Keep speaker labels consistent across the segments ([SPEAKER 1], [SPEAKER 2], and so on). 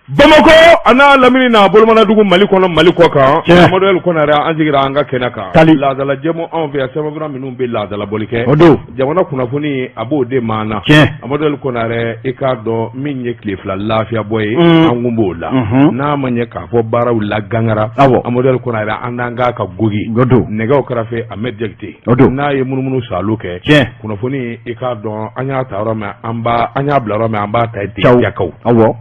[SPEAKER 1] Bamakɔ a n'a lamini n'a bolomanadugu Mali kɔnɔ Mali kɔ kan
[SPEAKER 2] Tiɲɛ.
[SPEAKER 1] Amadu El Konare an sigira an ka kɛnɛ kan
[SPEAKER 2] Tali.
[SPEAKER 1] laadala jɛmu anw fɛ yan sɛbɛnfura minnu bɛ laadalabɔli kɛ
[SPEAKER 2] O don.
[SPEAKER 1] jamana kunnafoni a b'o de maa na.
[SPEAKER 2] Tiɲɛ.
[SPEAKER 1] Amadu El Konare i k'a dɔn min ye tile fila lafiya bɔ ye an kun b'o la n'a ma ɲɛ k'a fɔ baaraw la gangara
[SPEAKER 2] Awɔ.
[SPEAKER 1] Amadu El Konare an n'an k'a ka gogi
[SPEAKER 2] O don.
[SPEAKER 1] nɛgɛw kɛrɛfɛ Ahmed Jakite
[SPEAKER 2] O don.
[SPEAKER 1] n'a ye munumunu saalo kɛ
[SPEAKER 2] Tiɲɛ.
[SPEAKER 1] kunnafoni i k'a dɔn an y'a ta yɔrɔ min an b'a an y'a bila yɔrɔ min an b'a ta yen ten
[SPEAKER 2] Caw.
[SPEAKER 1] Jakaw
[SPEAKER 2] Awɔ.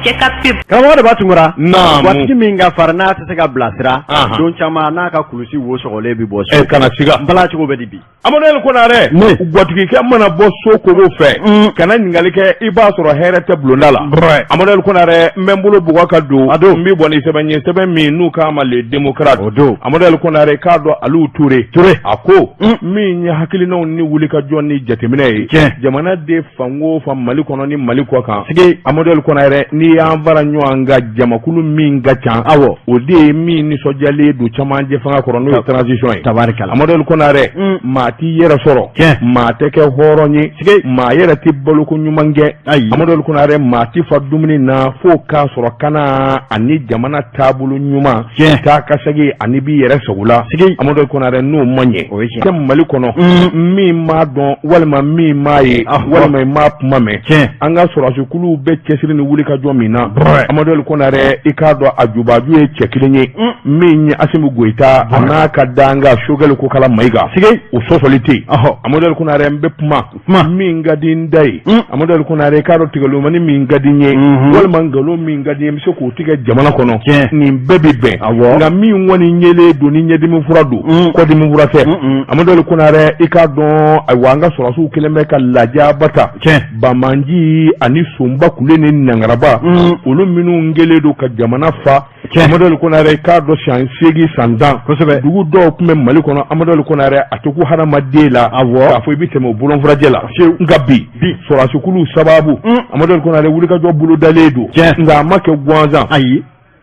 [SPEAKER 3] Jɛka pub.
[SPEAKER 2] Karamɔgɔ de b'a tunkara.
[SPEAKER 1] Naamu.
[SPEAKER 2] Waati min ka farin n'a tɛ se ka bilasira.
[SPEAKER 1] Anhan.
[SPEAKER 2] Don caman n'a ka kulusi wo sɔgɔlen bɛ bɔ so.
[SPEAKER 1] Ɛ kana siga.
[SPEAKER 2] N bala cogo bɛ di bi?
[SPEAKER 1] Amadu El Konare
[SPEAKER 2] Ne.
[SPEAKER 1] gwatigikɛ mana bɔ so kogo fɛ kana ɲininkali kɛ i b'a sɔrɔ hɛrɛ tɛ bulonda la
[SPEAKER 2] Brɛ.
[SPEAKER 1] Amadu El Konare n bɛ n bolo bugɔ ka don
[SPEAKER 2] A don.
[SPEAKER 1] n bɛ bɔ ni sɛbɛn ye sɛbɛn min n'u k'a ma Le Démocrate
[SPEAKER 2] O don.
[SPEAKER 1] Amadu El Konare k'a dɔn Aliou Touré
[SPEAKER 2] Touré.
[SPEAKER 1] a ko min ye hakilinaw ni wulikajɔ ni jateminɛ ye
[SPEAKER 2] Tiɲɛ.
[SPEAKER 1] jamana de fan o fan Mali kɔnɔ ni Mali kɔ kan
[SPEAKER 2] Sigi.
[SPEAKER 1] Amadu El Konare n'i y'an fara ɲɔgɔn kan jamakulu min ka ca
[SPEAKER 2] Awɔ.
[SPEAKER 1] o de ye min nisɔndiyalen don camancɛ fanga kɔrɔ n'o ye transition ye
[SPEAKER 2] Tabarikala.
[SPEAKER 1] Amadu El Konare maa t'i yɛrɛ sɔrɔ
[SPEAKER 2] Tiɲɛ.
[SPEAKER 1] maa tɛ kɛ hɔrɔn ye
[SPEAKER 2] Sigi.
[SPEAKER 1] maa yɛrɛ tɛ baloko ɲuman kɛ
[SPEAKER 2] Ayi.
[SPEAKER 1] Amadu El Konare maa tɛ fa dumuni na fo k'a sɔrɔ kana ani jamana taabolo ɲuman
[SPEAKER 2] Tiɲɛ.
[SPEAKER 1] taa ka segin ani b'i yɛrɛ sago la
[SPEAKER 2] Sigi.
[SPEAKER 1] Amadu El Konare n'o ma ɲɛ
[SPEAKER 2] O ye tiɲɛ.
[SPEAKER 1] kɛ Mali kɔnɔ min m'a dɔn walima min m'a ye
[SPEAKER 2] Ahɔ.
[SPEAKER 1] walima i m'a kuma mɛn
[SPEAKER 2] Tiɲɛ.
[SPEAKER 1] an ka sɔrɔdasikuluw bɛ cɛsiri ni wulikajɔ min na
[SPEAKER 2] Brɛ.
[SPEAKER 1] Amadu El Konare i k'a dɔn a jubaju ye cɛ kelen ye min ye Asimi Goyita a n'a ka danga Sogɛli Kokala Mayiga
[SPEAKER 2] Sigi.
[SPEAKER 1] o sɔsɔli tɛ yen
[SPEAKER 2] Ɔhɔ.
[SPEAKER 1] Amadu El Konare n bɛ kuma
[SPEAKER 2] Kuma.
[SPEAKER 1] min ka di n da ye Amadu El Konare i k'a dɔn tigɛlomani min ka di n ye walima nkalon min ka di n ye n bɛ se k'o tigɛ jamana kɔnɔ
[SPEAKER 2] Tiɲɛ.
[SPEAKER 1] nin bɛɛ bɛ bɛn
[SPEAKER 2] Awɔ.
[SPEAKER 1] nka min kɔni yelen don ni ɲɛdimi fura don kɔdimi fura tɛ Amadu El Konare i k'a dɔn ayiwa an ka sɔrɔdasiw kɛlen bɛ ka lajaba ta
[SPEAKER 2] Tiɲɛ.
[SPEAKER 1] banbaanci ani sonba kule ni nangaraba olu minnu kɛlen don ka jamana fa
[SPEAKER 2] Tiɲɛ.
[SPEAKER 1] Amadu El Konare i k'a dɔn san 8 san 10
[SPEAKER 2] Kosɛbɛ.
[SPEAKER 1] dugu dɔw tun bɛ Mali kɔnɔ Amadu El Konare a tɛ ku hadamaden la
[SPEAKER 2] Awɔ.
[SPEAKER 1] k'a fɔ i bɛ tɛmɛ o bolonfurajɛ la nka bi
[SPEAKER 2] Bi.
[SPEAKER 1] sɔrɔdasikuluw sababu Amadu El Konare wulikajɔ bolodalen don
[SPEAKER 2] Tiɲɛ.
[SPEAKER 1] nka a ma kɛ gansan
[SPEAKER 2] Ayi.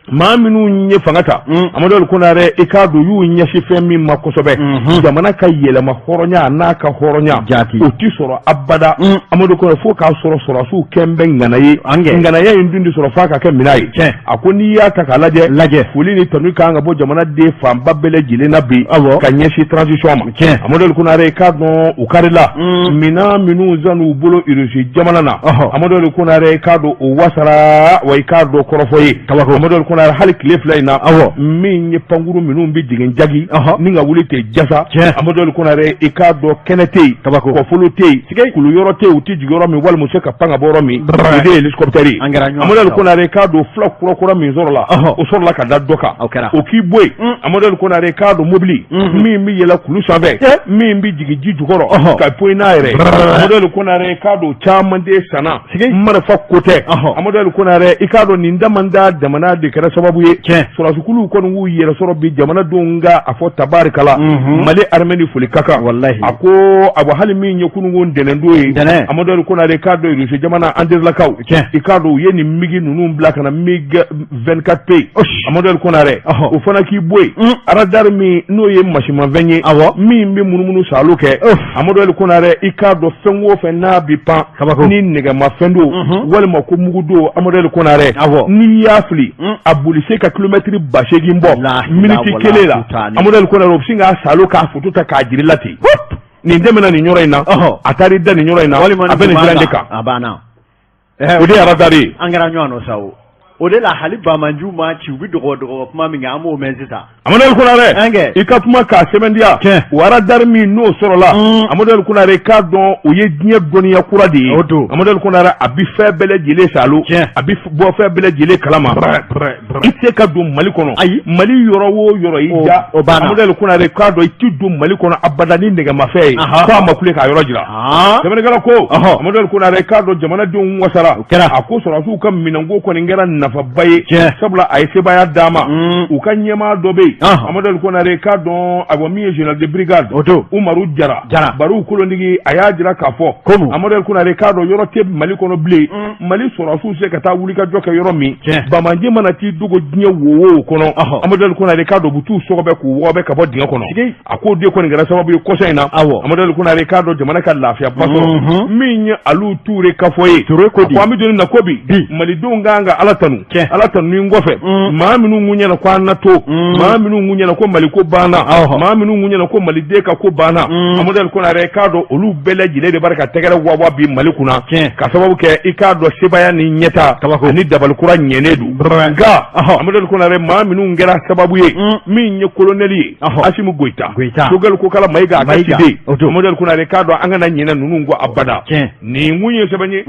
[SPEAKER 1] maa minnu ye fanga ta Amadu El Konare i k'a dɔn u y'u ɲɛsin fɛn min ma kosɛbɛ jamana ka yɛlɛma hɔrɔnya n'a ka hɔrɔnya
[SPEAKER 2] Jaati.
[SPEAKER 1] o ti sɔrɔ abada Amadu Konare fo k'a sɔrɔ sɔrɔdasiw kɛn bɛ ŋana ye
[SPEAKER 2] An kɛ.
[SPEAKER 1] ŋanaya in dun ti sɔrɔ f'a ka kɛ minɛn ye
[SPEAKER 2] Tiɲɛ.
[SPEAKER 1] a ko n'i y'a ta k'a lajɛ
[SPEAKER 2] Lajɛ.
[SPEAKER 1] foli ni tanu kan ka bɔ jamanaden fanba bɛɛ lajɛlen na bi
[SPEAKER 2] Awɔ.
[SPEAKER 1] ka ɲɛsin transition ma
[SPEAKER 2] Tiɲɛ.
[SPEAKER 1] Amadu El Konare i k'a dɔn u karila minɛn minnu zan u bolo Irisi jamana na
[SPEAKER 2] Ɔhɔ.
[SPEAKER 1] Amadu El Konare i k'a dɔn o wasara wa i k'a dɔn kɔrɔfɔ ye
[SPEAKER 2] Kabako.
[SPEAKER 1] Amadu El Konare hali tile 2 in na
[SPEAKER 2] Awɔ.
[SPEAKER 1] min ye pankuru minnu bɛ jigin jagi
[SPEAKER 2] Ɔhɔ.
[SPEAKER 1] ni ka wuli ten jasa
[SPEAKER 2] Tiɲɛ.
[SPEAKER 1] Amadu El Konare i k'a dɔn kɛnɛ tɛ yen
[SPEAKER 2] Kabako.
[SPEAKER 1] kɔfolo tɛ yen kulu yɔrɔ tɛ yen u tɛ jigin yɔrɔ min walima u se ka pan ka bɔ yɔrɔ min o de ye hélicoptère ye
[SPEAKER 2] An kɛra ɲɔgɔn
[SPEAKER 1] Amadu El
[SPEAKER 2] fɛ.
[SPEAKER 1] Konare i k'a dɔn fula kura kura min sɔrɔla
[SPEAKER 2] Ɔhɔ.
[SPEAKER 1] o sɔrɔla ka da dɔ kan
[SPEAKER 2] O kɛra.
[SPEAKER 1] o k'i bɔ yen Amadu El Konare i k'a dɔn mobili min bɛ yɛlɛ kulu sanfɛ min bɛ jigin ji jukɔrɔ
[SPEAKER 2] Ɔhɔ.
[SPEAKER 1] ka poyi n'a yɛrɛ Amadu El Konare i k'a dɔn caman de sanna marifa ko tɛ
[SPEAKER 2] Ɔhɔ.
[SPEAKER 1] Amadu El Konare i k'a dɔn nin damanda jamana de kɛra sababu ye
[SPEAKER 2] Tiɲɛ.
[SPEAKER 1] sɔrɔdasikuluw kɔni k'u yɛrɛ sɔrɔ bi jamanadenw ka a fɔ tabarikala Mali armée ni foli ka kan
[SPEAKER 2] Walahi.
[SPEAKER 1] a ko awa hali min ye kununko ntɛnɛndon ye
[SPEAKER 2] Ntɛnɛn.
[SPEAKER 1] Amadu El Konare i k'a dɔn Irisi jamana an terilakaw
[SPEAKER 2] Tiɲɛ.
[SPEAKER 1] i k'a dɔn u ye nin MiG ninnu bila ka na MiG 24 P Amadu El Konare
[SPEAKER 2] Ɔhɔ.
[SPEAKER 1] o fana k'i bɔ yen radar min n'o ye masimafɛn ye
[SPEAKER 2] Awɔ.
[SPEAKER 1] min bɛ munumunu saalo kɛ Amadu El Konare i k'a dɔn fɛn o fɛn n'a bɛ pan
[SPEAKER 2] Kabako.
[SPEAKER 1] ni nɛgɛmafɛn don walima ko mugu don Amadu El Konare
[SPEAKER 2] Awɔ.
[SPEAKER 1] n'i y'a fili a boli se ka kilomɛtiri 8000 bɔ
[SPEAKER 2] La
[SPEAKER 1] miniti
[SPEAKER 2] ilaha
[SPEAKER 1] kelen la
[SPEAKER 2] wala kuta
[SPEAKER 1] Amadu El Konare o bɛ sin k'a saalo k'a foto ta k'a jira i la ten nin tɛmɛna nin yɔrɔ in na
[SPEAKER 2] Ɔhɔ.
[SPEAKER 1] a taar'i da nin yɔrɔ in na
[SPEAKER 2] Walima
[SPEAKER 1] a bɛ nin sira in de kan
[SPEAKER 2] A banna.
[SPEAKER 1] o de ye radar ye
[SPEAKER 2] An kɛra ɲɔgɔn nɔ sa o. O de la hali banbaanciw ma ci u bɛ dɔgɔ dɔgɔ kuma min kɛ an b'o mɛn sisan.
[SPEAKER 1] Amadu El Konare
[SPEAKER 2] An kɛ.
[SPEAKER 1] i ka kuma k'a sɛbɛntiya
[SPEAKER 2] Tiɲɛ.
[SPEAKER 1] o radar min n'o sɔrɔla Amadu El Konare i k'a dɔn o ye diɲɛ dɔnniya kura de ye
[SPEAKER 2] O don.
[SPEAKER 1] Amadu El Konare a bi fɛn bɛɛ lajɛlen saalo
[SPEAKER 2] Tiɲɛ.
[SPEAKER 1] a bi bɔ fɛn bɛɛ lajɛlen kalama i tɛ se ka don Mali kɔnɔ
[SPEAKER 2] Ayi.
[SPEAKER 1] Mali yɔrɔ o yɔrɔ i
[SPEAKER 2] O-
[SPEAKER 1] ja
[SPEAKER 2] o banna.
[SPEAKER 1] Amadu El Konare i k'a dɔn i ti don Mali kɔnɔ abada ni nɛgɛmafɛn ye
[SPEAKER 2] Aha.
[SPEAKER 1] f'a ma kule k'a yɔrɔ jira
[SPEAKER 2] Aa.
[SPEAKER 1] sɛbɛnnikɛla ko
[SPEAKER 2] Ɔhɔ.
[SPEAKER 1] Amadu El Konare i k'a dɔn jamanadenw wasara
[SPEAKER 2] kɛra.
[SPEAKER 1] a ko sɔrɔdasiw ka minɛnko kɔni kɛra nafaba ye, sabula a ye sebaaya d'a ma. U ka ɲɛmaa dɔ bɛ yen, Amadu Ali Konare k'a dɔn, ayiwa, min ye général de brigade Umaru Jara Bariw Kolondigi, a y'a jira k'a fɔ, Amadu Ali Konare k'a dɔn, yɔrɔ tɛ Mali kɔnɔ bilen, Mali sɔrɔdasiw se ka taa wulikajɔ kɛ yɔrɔ min. Banbaanci mana t'i dogo diɲɛ wo o kɔnɔ, Amadu Ali Konare k'a dɔn, u bɛ t'u sɔgɔbɛ k'u wɔgɔbɛ ka bɔ dingɛ kɔnɔ. A k'o de kɔni kɛra sababu ye kɔsa in na, Amadu Ali Konare k'a dɔn, jamana ka lafiyaba sɔrɔ. Min ye Alu Ture ka fɔ ye,
[SPEAKER 2] Ture ko
[SPEAKER 1] di, a ko an bɛ don min na ko bi, Malidenw kan ka Ala tanu. Ala tanu kɔfɛ, maa minnu kun ɲɛna ko an na to, maa minnu kun ɲɛna ko Mali ko banna, maa minnu kun ɲɛna ko Maliden ka ko banna, Amadu Ali Konare k'a dɔn, olu bɛɛ lajɛlen de b'a ka tɛgɛrɛ wawa bi Mali kunna, ka sababu kɛ i k'a dɔn sebaaya ni ɲɛta ani dabalikura ɲɛnen don. Nka Amadu Ali Konare, maa minnu kɛra sababu ye, min ye kolonɛli ye Asimi Goyita, Sogɛli Kokala Mayiga, a ka ciden, Amadu Ali Konare k'a dɔn, an kana ɲinɛ ninnu kɔ abada. Nin kun ye sɛbɛn ye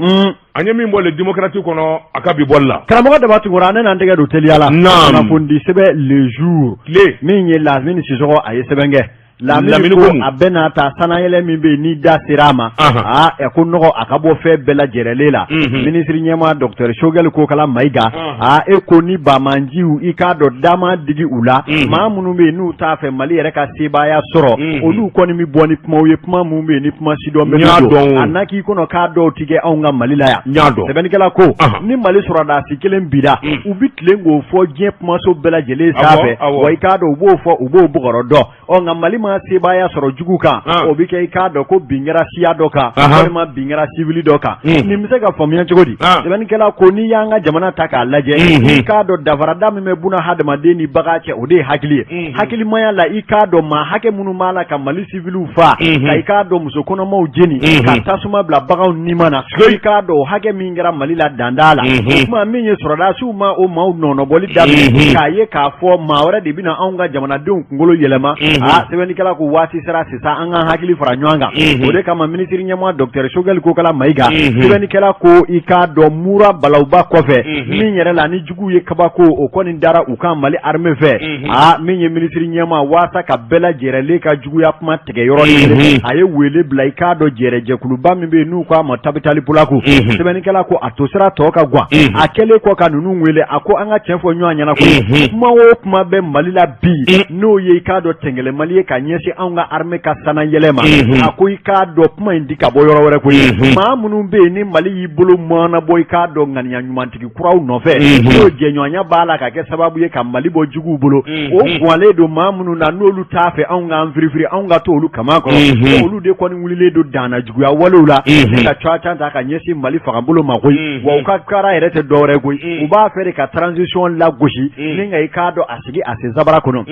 [SPEAKER 1] an ye min bɔ Le Démocrate kɔnɔ a ka bi bɔli la.
[SPEAKER 2] Karamɔgɔ Daba Tunkara, ne n'an tɛgɛ don teliya la. Kunnafoni sɛbɛn Le Jour,
[SPEAKER 1] tile
[SPEAKER 2] min ye Lamini Sisɔkɔ, a ye sɛbɛn kɛ. Lamini ko a bɛɛ n'a ta sanayɛlɛ min bɛ yen ni da sera a ma, aa ɛ ko nɔgɔ a ka bɔ fɛn bɛɛ lajɛrɛlen la. Minisiri ɲɛmaa docteur Sogɛli Kokala Mayiga, aa e ko ni banbaanciw, i k'a dɔn dama digi u la, maa minnu bɛ yen n'u t'a fɛ Mali yɛrɛ ka sebaaya sɔrɔ, olu kɔni bɛ bɔ ni kumaw ye, kuma minnu bɛ yen ni kuma sidɔnbali don. A na k'i kɔnɔ k'a dɔw ti kɛ anw ka Mali la yan. Sɛbɛnnikɛla ko ni Mali sɔrɔdasi kelen binna, u bɛ tilen k'o fɔ diɲɛ kumaso bɛɛ lajɛlen sanfɛ, wa i k'a dɔn u b'o fɔ, u b'o bɔgɔrɔ dɔn. Ɔ nka Mali ma sebaaya sɔrɔ jugu kan, o bɛ kɛ i k'a dɔn ko bin kɛra siya dɔ kan walima bin kɛra civil dɔ kan. Nin bɛ se ka faamuya cogo di? Sɛbɛnnikɛla ko n'i y'an ka jamana ta k'a lajɛ, i k'a dɔn danfarada min bɛ buna hadamaden ni bagan cɛ, o de ye hakili ye. Hakilimaya la, i k'a dɔn maa hakɛ minnu b'a la ka Mali civiliw faa, ka i k'a dɔn muso kɔnɔmaw jeni, ka tasuma bila baganw nima na, i k'a dɔn o hakɛ min kɛra Mali la dan t'a la. O tuma min ye sɔrɔdasiw ma o maaw nɔnɔbɔli daminɛ, k'a ye k'a fɔ maa wɛrɛ de bɛna anw ka jamanadenw kunkolo yɛlɛma. Aa sɛbɛnnikɛla ko waati sera sisan an k'an hakili fara ɲɔgɔn kan. O de kama minisiri ɲɛmaa docteur Sogɛli Kokala Mayiga, sɛbɛnnikɛla ko i k'a dɔn Mura balawuba kɔfɛ min yɛrɛ la ni juguw ye kabako o kɔni dara u kan Mali armée fɛ, aa min ye minisiri ɲɛmaa, waasa ka bɛɛ lajɛrɛlen ka juguya kuma tigɛ yɔrɔ kelen, a ye wele bila i k'a dɔn jɛrɛjɛkuluba min bɛ yen n'u k'a ma Tabitali Pulaku. Sɛbɛnnikɛla ko a to sira tɔ ka gan. A kɛlen kɔ ka ninnu wele, a ko an ka tiɲɛ fɔ ɲɔgɔn ɲɛna ko kuma o kuma bɛ Mali la bi, n'o ye i k'a dɔn tɛngɛlɛmali ye ka ɲɛsin anw ka armée ka sanayɛlɛ ma, a ko i k'a dɔn kuma in di ka bɔ yɔrɔ wɛrɛ koyi. Maa minnu bɛ yen ni Mali y'i bolo mɔɔnabɔ i k'a dɔn ŋaniya ɲumantigi kuraw nɔfɛ, n'o jɛɲɔgɔnya b'a la ka kɛ sababu ye ka Mali bɔ juguw bolo, o gwanlen don maa minnu na n'olu t'a fɛ anw k'an firifiri, anw ka to olu kaman kɔrɔ, olu de kɔni wulilen don danna juguya walew la ka ca ta ka ɲɛsin Mali fangabolo ma koyi. Wa u ka kara yɛrɛ tɛ dɔwɛrɛ koyi, u b'a fɛ de ka transition lagosi ni ka i k'a dɔn a sigi a sen sabara kɔnɔ.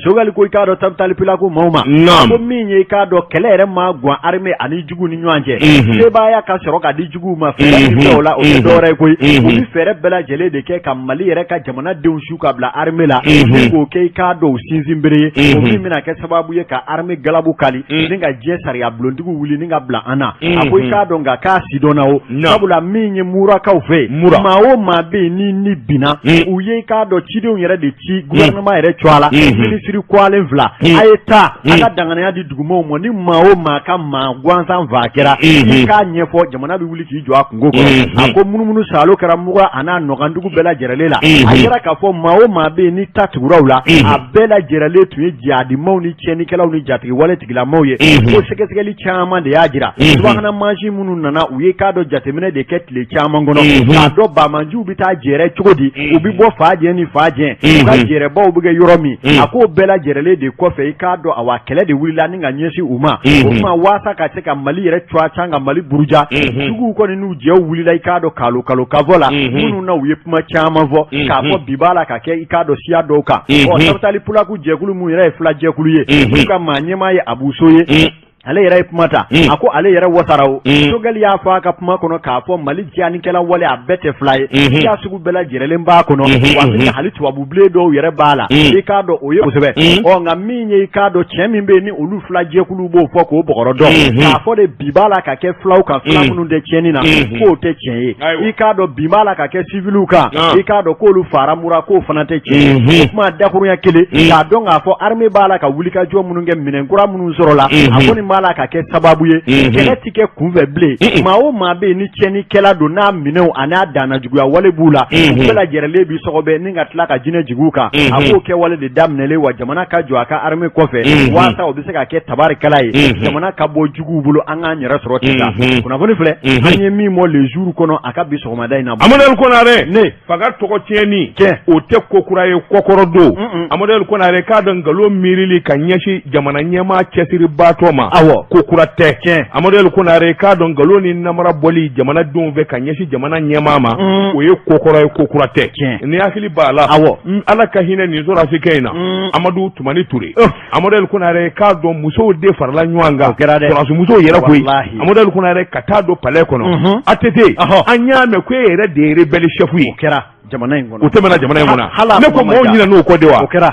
[SPEAKER 2] Sogɛli ko i k'a dɔn Tabitali Pulaku maaw ma ko min ye i k'a dɔn kɛlɛ yɛrɛ ma gan armée ani jugu ni ɲɔgɔn cɛ, sebaaya ka sɔrɔ ka di juguw ma, fɛɛrɛ min bɛ o la, o tɛ dɔwɛrɛ ye koyi, u bɛ fɛɛrɛ bɛɛ lajɛlen de kɛ ka Mali yɛrɛ ka jamanadenw su ka bila armée la, ni k'o kɛ i k'a dɔn u sinsin bere ye, o min bɛna kɛ sababu ye ka armée galabu kali ni ka diɲɛ sariya bulontigiw wuli ni ka bila an na. A ko i k'a dɔn nka k'a sidɔnna o sabula min ye Murakaw fɛ yen, maa o maa bɛ yen ni ni binna, u ye i k'a dɔn cidenw yɛrɛ de ci gouvernement yɛrɛ cogoya la, minisiri kɔalen fila, a ye taa a ka danganiya di dugumaaw ma, ni maa o maa ka maa gansan faa kɛra, i k'a ɲɛfɔ, jamana bɛ wuli k'i jɔ a kunko kɔrɔ. A ko munumunu saalo kɛra Mura a n'a nɔkandugu bɛɛ lajɛrɛlen la, a yɛrɛ k'a fɔ maa o maa bɛ yen ni ta tugura u la, a bɛɛ lajɛrɛlen tun ye jihadimaw ni tiɲɛnikɛlaw ni jatigɛwale tigilamaw ye. Ko sɛgɛsɛgɛli caman de y'a jira, subahana mansin minnu nana, u ye k'a dɔn jateminɛ de kɛ tile caman kɔnɔ k'a dɔn banbaanciw bɛ taa jɛrɛ cogo di, u bɛ bɔ fa jɛ ni fa jɛ, u ka jɛrɛbaw bɛ kɛ yɔrɔ min. A k'o bɛɛ lajɛrɛlen de kɔfɛ, i k'a dɔn awa kɛlɛ de wulila ni ka ɲɛsin u ma. O tuma waasa ka se ka Mali yɛrɛ cogoya can ka Mali buruja, juguw kɔni n'u jɛw wulila i k'a dɔn kalo kalo kafɔ la minnu na, u ye kuma caman fɔ k'a fɔ bi b'a la ka kɛ i k'a dɔn siya dɔw kan. Ɔ Tabitali Pulaku jɛkulu min yɛrɛ ye fila jɛkulu ye, n'u ka maa ɲɛmaa ye Abu So ye, ale yɛrɛ ye kuma ta, a ko ale yɛrɛ wasara. O Sogɛli y'a fɔ a ka kuma kɔnɔ k'a fɔ Mali diyanikɛla wale a bɛɛ tɛ fila ye, siya sugu bɛɛ lajɛrɛlen b'a kɔnɔ, wa min hali tubabubilen dɔw yɛrɛ b'a la, i k'a dɔn o ye kosɛbɛ. Ɔ nka min ye i k'a dɔn tiɲɛ min bɛ yen ni olu fila jɛkulu b'o fɔ k'o bɔgɔrɔ dɔn, k'a fɔ de bi b'a la ka kɛ filaw kan, fila minnu tɛ tiɲɛni na, k'o tɛ tiɲɛ ye. I k'a dɔn bi b'a la ka kɛ siviliw kan, i k'a dɔn k'olu fara Mura, k'o fana tɛ tiɲɛ ye. O kuma dakurunya kelen, k'a dɔn k'a fɔ armée b'a la ka wulikajɔ minnu kɛ, minɛn kura minnu sɔrɔla, a kɔni b'a b'a la ka kɛ sababu ye kɛlɛ tɛ kɛ kunfɛ bilen maa o maa bɛ yen ni tiɲɛnikɛla don n'a minɛnw a n'a danna juguya wale b'u la u bɛɛ lajɛrɛlen b'i sɔgɔbɛ ni ka tila ka jinɛ jigin u kan a b'o kɛwale de daminɛlen wa jamana ka jɔ a ka armée kɔfɛ waasa o bɛ se ka kɛ tabarikala ye jamana ka bɔ juguw bolo an k'an yɛrɛ sɔrɔ ten kunnafoni filɛ an ye min bɔ Le Jour kɔnɔ a ka bi sɔgɔmada in na
[SPEAKER 1] Amadu Konare ne fanga tɔgɔ tiɲɛni o tɛ ko kura ye kɔkɔrɔ don Amadu Konare k'a dɔn nkalon miirili ka ɲɛsin jamana ɲɛmaa cɛsiribaatɔ ma
[SPEAKER 2] awɔ
[SPEAKER 1] ko kura tɛ Amadu Konare k'a dɔn nkalon ni namara bɔli jamanadenw fɛ ka ɲɛsin jamana ɲɛmaa ma o ye ko kɔrɔ ye ko kura tɛ ni hakili b'a la
[SPEAKER 2] awɔ
[SPEAKER 1] Ala ka hinɛ nin sɔrɔdasikɛ in na Amadu Tumani Ture Amadu Konare k'a dɔn musow de farala ɲɔgɔn kan sɔrɔdasi musow yɛrɛ koyi Amadu Konare ka taa don palais kɔnɔ ATT an y'a mɛn ko e yɛrɛ de ye rebelle chef ye
[SPEAKER 2] o kɛra jamana in kɔnɔ
[SPEAKER 1] o tɛmɛna jamana in kɔnɔ ne ko mɔgɔw ɲinɛn'o kɔ de wa
[SPEAKER 2] o kɛra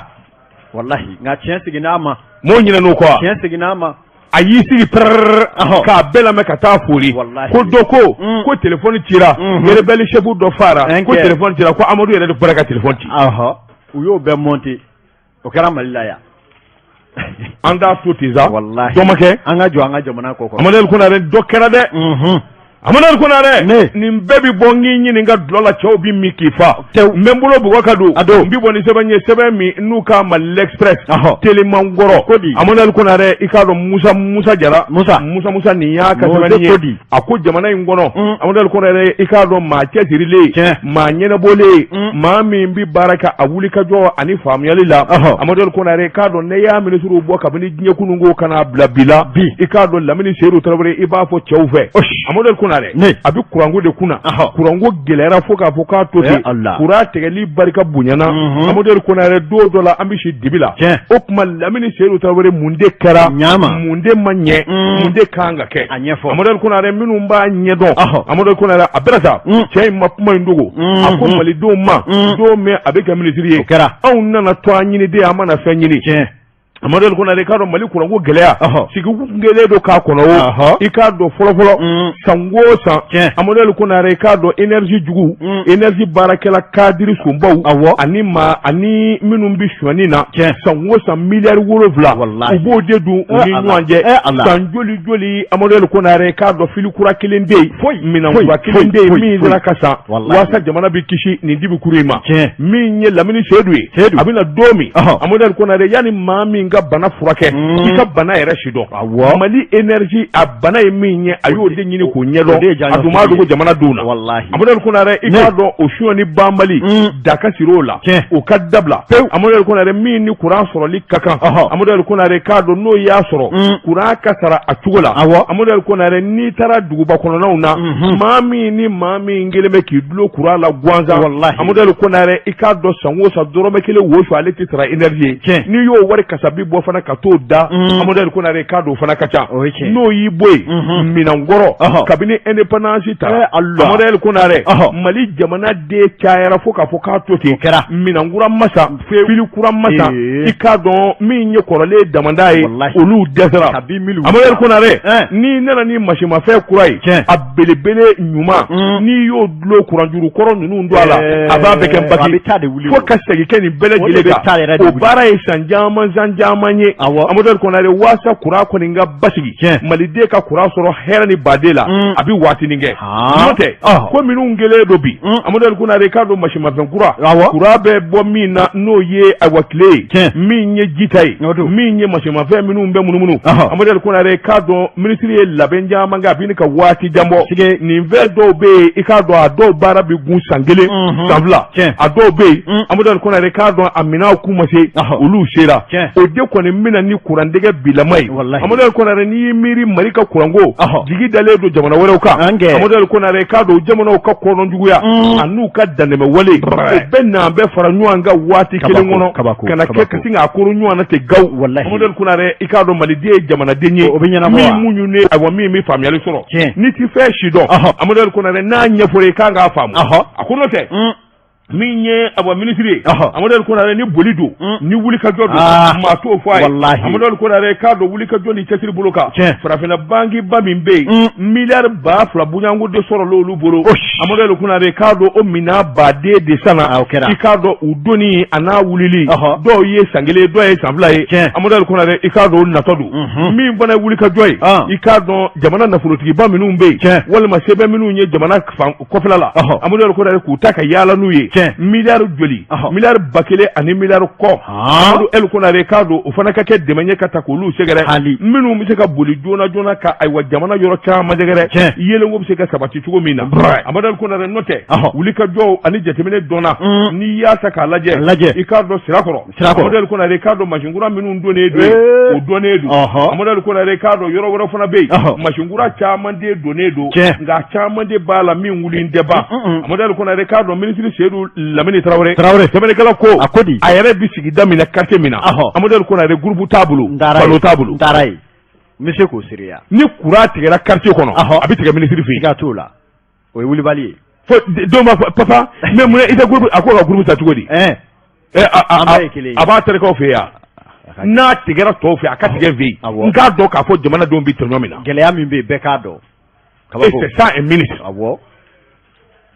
[SPEAKER 2] walahi nka tiɲɛ seginna a ma
[SPEAKER 1] mɔgɔw ɲinɛn'o kɔ wa
[SPEAKER 2] tiɲɛ seginna a ma
[SPEAKER 1] a y'i sigi pɛrɛrɛ k'a bɛɛ lamɛn ka taa fori ko dɔ ko ko telefɔni cira rebelle chef dɔ fara ko telefɔni cira ko Amadu yɛrɛ de bɔra ka telefɔni ci
[SPEAKER 2] u y'o bɛɛ monter o kɛra Mali la yan
[SPEAKER 1] an t'a to ten sa
[SPEAKER 2] walahi
[SPEAKER 1] dɔ ma kɛ
[SPEAKER 2] an ka jɔ an ka jamana kɔ kɔrɔ
[SPEAKER 1] Amadu Konare dɔ kɛra dɛ Amadu Konare nin bɛɛ bi bɔ n k'i ɲininka dulɔ la cɛw bi min k'i fa n bɛ n bolo bugɔ ka don n bi bɔ ni sɛbɛn ye sɛbɛn min n'u k'a ma L'Express telimankɔrɔ Amadu Konare i k'a dɔn Musa Musa Jara
[SPEAKER 2] Musa
[SPEAKER 1] Musa Musa nin y'a ka sɛbɛnni ye a ko jamana in kɔnɔ Amadu Konare i k'a dɔn maa cɛsirilen maa ɲɛnabɔlen maa min bɛ baara kɛ a wulikajɔ ani faamuyali la Amadu Konare k'a dɔn ne y'a minisiriw bɔ kabini diɲɛ kununko ka n'a bila bi la bi i k'a dɔn Lamini Seyidu Tarawele i b'a fɔ cɛw fɛ Amadu Konare a bɛ kuranko de kunna kuranko gɛlɛyara fo k'a fɔ k'a to ten kuran tigɛli barika bonyana Amadu Konare don dɔ la an bɛ si dibi la o tuma Lamini Seyidu Tarawele mun de kɛra mun de ma ɲɛ mun de kan ka kɛ
[SPEAKER 2] a ɲɛfɔ
[SPEAKER 1] Amadu Konare minnu b'a ɲɛdɔn Amadu Konare a bɛna sa cɛ in ma kuma in dogo a ko malidenw ma don min a bɛ kɛ minisiri ye
[SPEAKER 2] o kɛra
[SPEAKER 1] anw nana to an ɲini de an mana fɛn ɲini
[SPEAKER 2] tiɲɛ
[SPEAKER 1] Amadu Konare k'a dɔn Mali kuranko gɛlɛya sigi kelen don k'a kɔnɔ o i k'a dɔn fɔlɔfɔlɔ san o san Amadu Konare i k'a dɔn énergie jugu énergie baarakɛla kadiri sunbaw ani maa ani minnu bɛ sonyani na san o san miliyari 7 u b'o de dun u ni ɲɔgɔn cɛ san joli joli Amadu Konare k'a dɔn fili kura kelen tɛ yen foyi minɛn kura kelen tɛ yen min sera ka san waasa jamana bɛ kisi nin dibikuru in ma min ye Lamini Seyidu ye a bɛna don min Amadu Konare yanni maa min ka bana furakɛ i ka bana yɛrɛ si dɔn Mali énergie a bana ye min ye a y'o de ɲini k'o ɲɛdɔn a dun m'a dogo jamanadenw na Amadu Konare i k'a dɔn o sonyani banbali da ka siri o la o ka dabila pewu Amadu Konare min ni kuran sɔrɔli ka kan Amadu Konare k'a dɔn n'o y'a sɔrɔ kuran ka sara a cogo la Amadu Konare n'i taara duguba kɔnɔnaw na maa min ni maa min kelen bɛ k'i dulon kuran la gansan Amadu Konare i k'a dɔn san o san dɔrɔmɛ kelen wo ale tɛ sara énergie ye n'i y'o wari kasabi bɔ fana ka t'o da Amadu Konare i k'a dɔn o fana ka ca n'o y'i bɔ yen minɛnkɔrɔ kabini indépendance ta Amadu Konare Mali jamana den cayara fo k'a fɔ k'a to ten
[SPEAKER 2] kɛra
[SPEAKER 1] minɛnkura ma san fili kura ma san i k'a dɔn min ye kɔrɔlen damanda ye olu dɛsɛra Amadu Konare n'i nana ni masimafɛn kura ye a belebele ɲuman n'i y'o dulon kuranjuru kɔrɔ ninnu don a la a b'a bɛɛ kɛ baki fo ka segin kɛ nin bɛɛ lajɛlen kan o baara ye san caman san caman ye Amadu Konare waasa kuran kɔni ka basigi maliden ka kuran sɔrɔ hɛrɛ ni baden la a bɛ waatinin kɛ n'o tɛ ko minnu kɛlen don bi Amadu Konare k'a dɔn masimafɛn kura kuran bɛ bɔ min na n'o ye ayiwa tile ye min ye ji ta ye min ye masimafɛn minnu bɛ munumunu Amadu Konare k'a dɔn minisiri ye labɛn caman kɛ a bɛ ka waati jan bɔ nin fɛn dɔw bɛ yen i k'a dɔn a dɔw baara bɛ gun san kelen san fila a dɔw bɛ yen Amadu Konare k'a dɔn a minɛnw kun ma se olu sera o de kɔni bɛna ni kurantigɛ bilama ye Amadu Konare n'i y'i miiri Mali ka kuranko jigi dalen don jamana wɛrɛw kan Amadu Konare k'a dɔn jamanaw ka kɔnɔjuguya an'u ka dantɛmɛ wale o bɛɛ n'an bɛɛ fara ɲɔgɔn kan waati kelen kɔnɔ ka na kɛ ka sin k'a koro ɲɔgɔn na ten gawu Amadu Konare i k'a dɔn maliden ye jamanaden ye min muɲunen ayiwa min bɛ faamuyali sɔrɔ n'i ti fɛn si dɔn Amadu Konare n'a ɲɛfɔra i kan k'a faamu a ko n'o tɛ. Min ye awa minisiri ye Amadu El Konare, ni boli don, ni wulikajɔ don, maa t'o fɔ a ye. Amadu El Konare k'a dɔn wulikajɔ ni cɛsiri bolo kan, farafinna bankiba min bɛ yen, miliyari 2000 bonyanko de sɔrɔla olu bolo. Amadu El Konare k'a dɔn o minɛn baden de sanna. I k'a dɔn u donni a n'a wulili, dɔw ye san kelen, dɔw ye san 2 ye. Amadu El Konare, i k'a dɔn o natɔ don. Min fana ye wulikajɔ ye, i k'a dɔn jamana nafolotigiba minnu bɛ yen, walima sɛbɛn minnu ye jamana kɔfɛla la, Amadu El Konare k'u ta ka yaala n'u ye, miliyari joli, miliyari 1000 ani miliyari kɔ. Amadu El Konare k'a dɔn o fana ka kɛ dɛmɛ ye ka ta k'olu sɛgɛrɛ, minnu bɛ se ka boli joona joona ka ayiwa jamana yɔrɔ caman sɛgɛrɛ, yeelenko bɛ se ka sabati cogo min na. Amadu El Konare, n'o tɛ wulikajɔw ani jateminɛ dɔnna, n'i y'a ta k'a lajɛ, i k'a dɔn Sirakɔrɔ, Amadu El Konare k'a dɔn masin kura minnu donnen don o donnen don. Amadu El Konare k'a dɔn yɔrɔ wɛrɛ fana bɛ yen, masin kura caman de donnen don, nka caman de b'a la min wuli tɛ ban. Amadu El Konare k'a dɔn minisiri Seyidu Lamini Tarawele, sɛbɛnnikɛla ko
[SPEAKER 2] a ko di,
[SPEAKER 1] a yɛrɛ bɛ sigida min na, quartier min na, Amadu El Konare, groupe t'a bolo, panneau t'a bolo.
[SPEAKER 2] N taara yen, n bɛ se k'o seereya.
[SPEAKER 1] Ni courant tigɛra quartier kɔnɔ, a bɛ tigɛ minisiri fɛ
[SPEAKER 2] yen. Siga t'o la, o ye wulibali ye.
[SPEAKER 1] Fo dɔw b'a fɔ papa, mais mun i tɛ groupe? A ko ka groupe ta cogo di? A b'a terikɛw fɛ yan, n'a tigɛra tɔw fɛ, a ka tigɛ fɛ yen. N k'a dɔn k'a fɔ jamanadenw bɛ tɔɲɔ min na.
[SPEAKER 2] Gɛlɛya min bɛ yen, bɛɛ k'a dɔn.
[SPEAKER 1] Et c'est ça un ministre.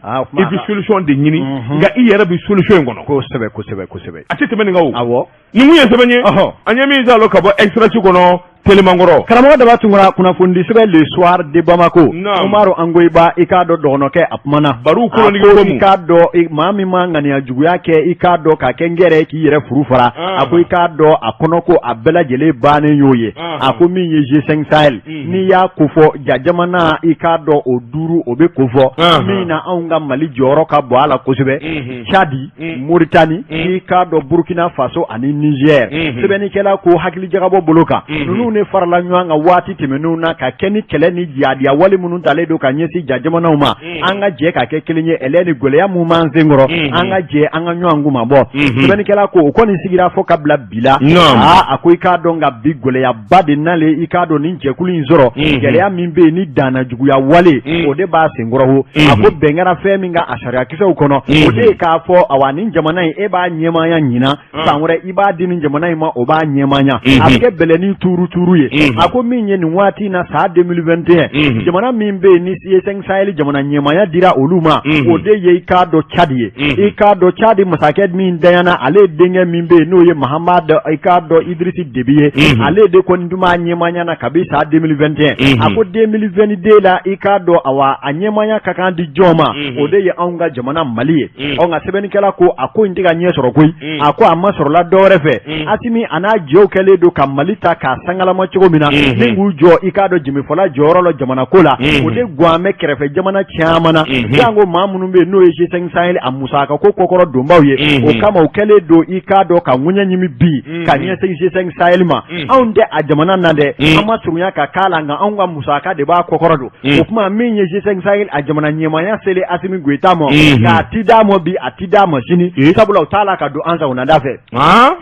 [SPEAKER 1] I bɛ solution de ɲini, nka i yɛrɛ bɛ solution in kɔnɔ.
[SPEAKER 2] Kosɛbɛ, kosɛbɛ, kosɛbɛ.
[SPEAKER 1] A tɛ tɛmɛ nin kan o. Nin kun ye sɛbɛn ye, an ye min sɔrɔ ka bɔ Express kɔnɔ Telimankɔrɔ.
[SPEAKER 2] Karamɔgɔ Daba Tunkara, kunnafonidi sɛbɛn Le Soir de Bamako, Umaru Angoyiba, i k'a dɔn dɔgɔnɔkɛ, a kumana.
[SPEAKER 1] Baro kolonigi.
[SPEAKER 2] Ko i k'a dɔn maa min ma ŋaniya juguya kɛ, i k'a dɔn k'a kɛ n gɛrɛ k'i yɛrɛ furu fara, a ko i k'a dɔn a kɔnɔ ko a bɛɛ lajɛlen bannen y'o ye. A ko min ye G5 Sahel, n'i y'a kofɔ ja jamana, i k'a dɔn o duuru o bɛ kofɔ min na, anw ka Mali jɔyɔrɔ ka bon a la kosɛbɛ, Tchad, Mauritanie, i k'a dɔn Burkina Faso ani Niger. Sɛbɛnnikɛla ko hakilijagabɔ bolo kan, ninnu ne farala ɲɔgɔn kan waati tɛmɛnenw na ka kɛ ni kɛlɛ ni jihadiya wale minnu talen don ka ɲɛsin ja jamanaw ma, an ka jɛ ka kɛ kelen ye, ɛlɛ ni gɛlɛya min b'an sen kɔrɔ, an ka jɛ an ka ɲɔgɔn kunmabɔ. Sɛbɛnnikɛla ko o kɔni sigira fo ka bila bi la. Aa, a ko i k'a dɔn ka bi gɛlɛyaba de nalen, i k'a dɔn nin jɛkulu in sɔrɔ, gɛlɛya min bɛ yen ni danna juguya wale o de b'a senkɔrɔ. Ho, a ko bɛn kɛra fɛn min kan a sariyakisɛw kɔnɔ, o de ye k'a fɔ awa nin jamana in, e b'a ɲɛmaaya ɲinan, san wɛrɛ i b'a di nin jamana in ma, o b'a ɲɛmaaya, a bɛ kɛ bɛlɛnin tuuru tuuru ye. A ko min ye nin waati in na, san 2021, jamana min bɛ yen ni G5 Sahel jamana ɲɛmaaya dira olu ma, o de ye i k'a dɔn Tchad ye. I k'a dɔn Tchad masakɛ min dayana, ale denkɛ min bɛ yen n'o ye Mahamad, i k'a dɔn Idrisi Debi ye, ale de kɔni tun b'a ɲɛmaaya na kabi san 2021. A ko 2022 la, i k'a dɔn awa a ɲɛmaaya ka kan di jɔn ma? O de ye anw ka jamana Mali ye. Ɔ, nka sɛbɛnnikɛla ko a ko in tɛ ka ɲɛ sɔrɔ koyi. A ko a ma sɔrɔla dɔwɛrɛ fɛ, Asimi a n'a jɛw kɛlen don ka Mali ta k'a sangalama cogo min na, ni k'u jɔ i k'a dɔn jemefɔla jɔyɔrɔ la jamana ko la, o de gan bɛ kɛrɛfɛ jamana caman na, janko maa minnu bɛ yen n'o ye G5 Sahel a musaka ko kɔkɔrɔ donbaw ye. O kama u kɛlen don i k'a dɔn ka ŋuɲɛ ɲimi bi ka ɲɛsin G5 Sahel ma. Anw tɛ a jamana na dɛ, an ma surunya ka k'a la, nka anw ka musaka de b'a kɔkɔrɔ don. O tuma min ye G5 Sahel a jamana ɲɛmaaya selen Asimi Goyita ma, k'a ti d'a ma bi, a ti d'a ma sini, sabula u t'a la ka don an sagonada fɛ.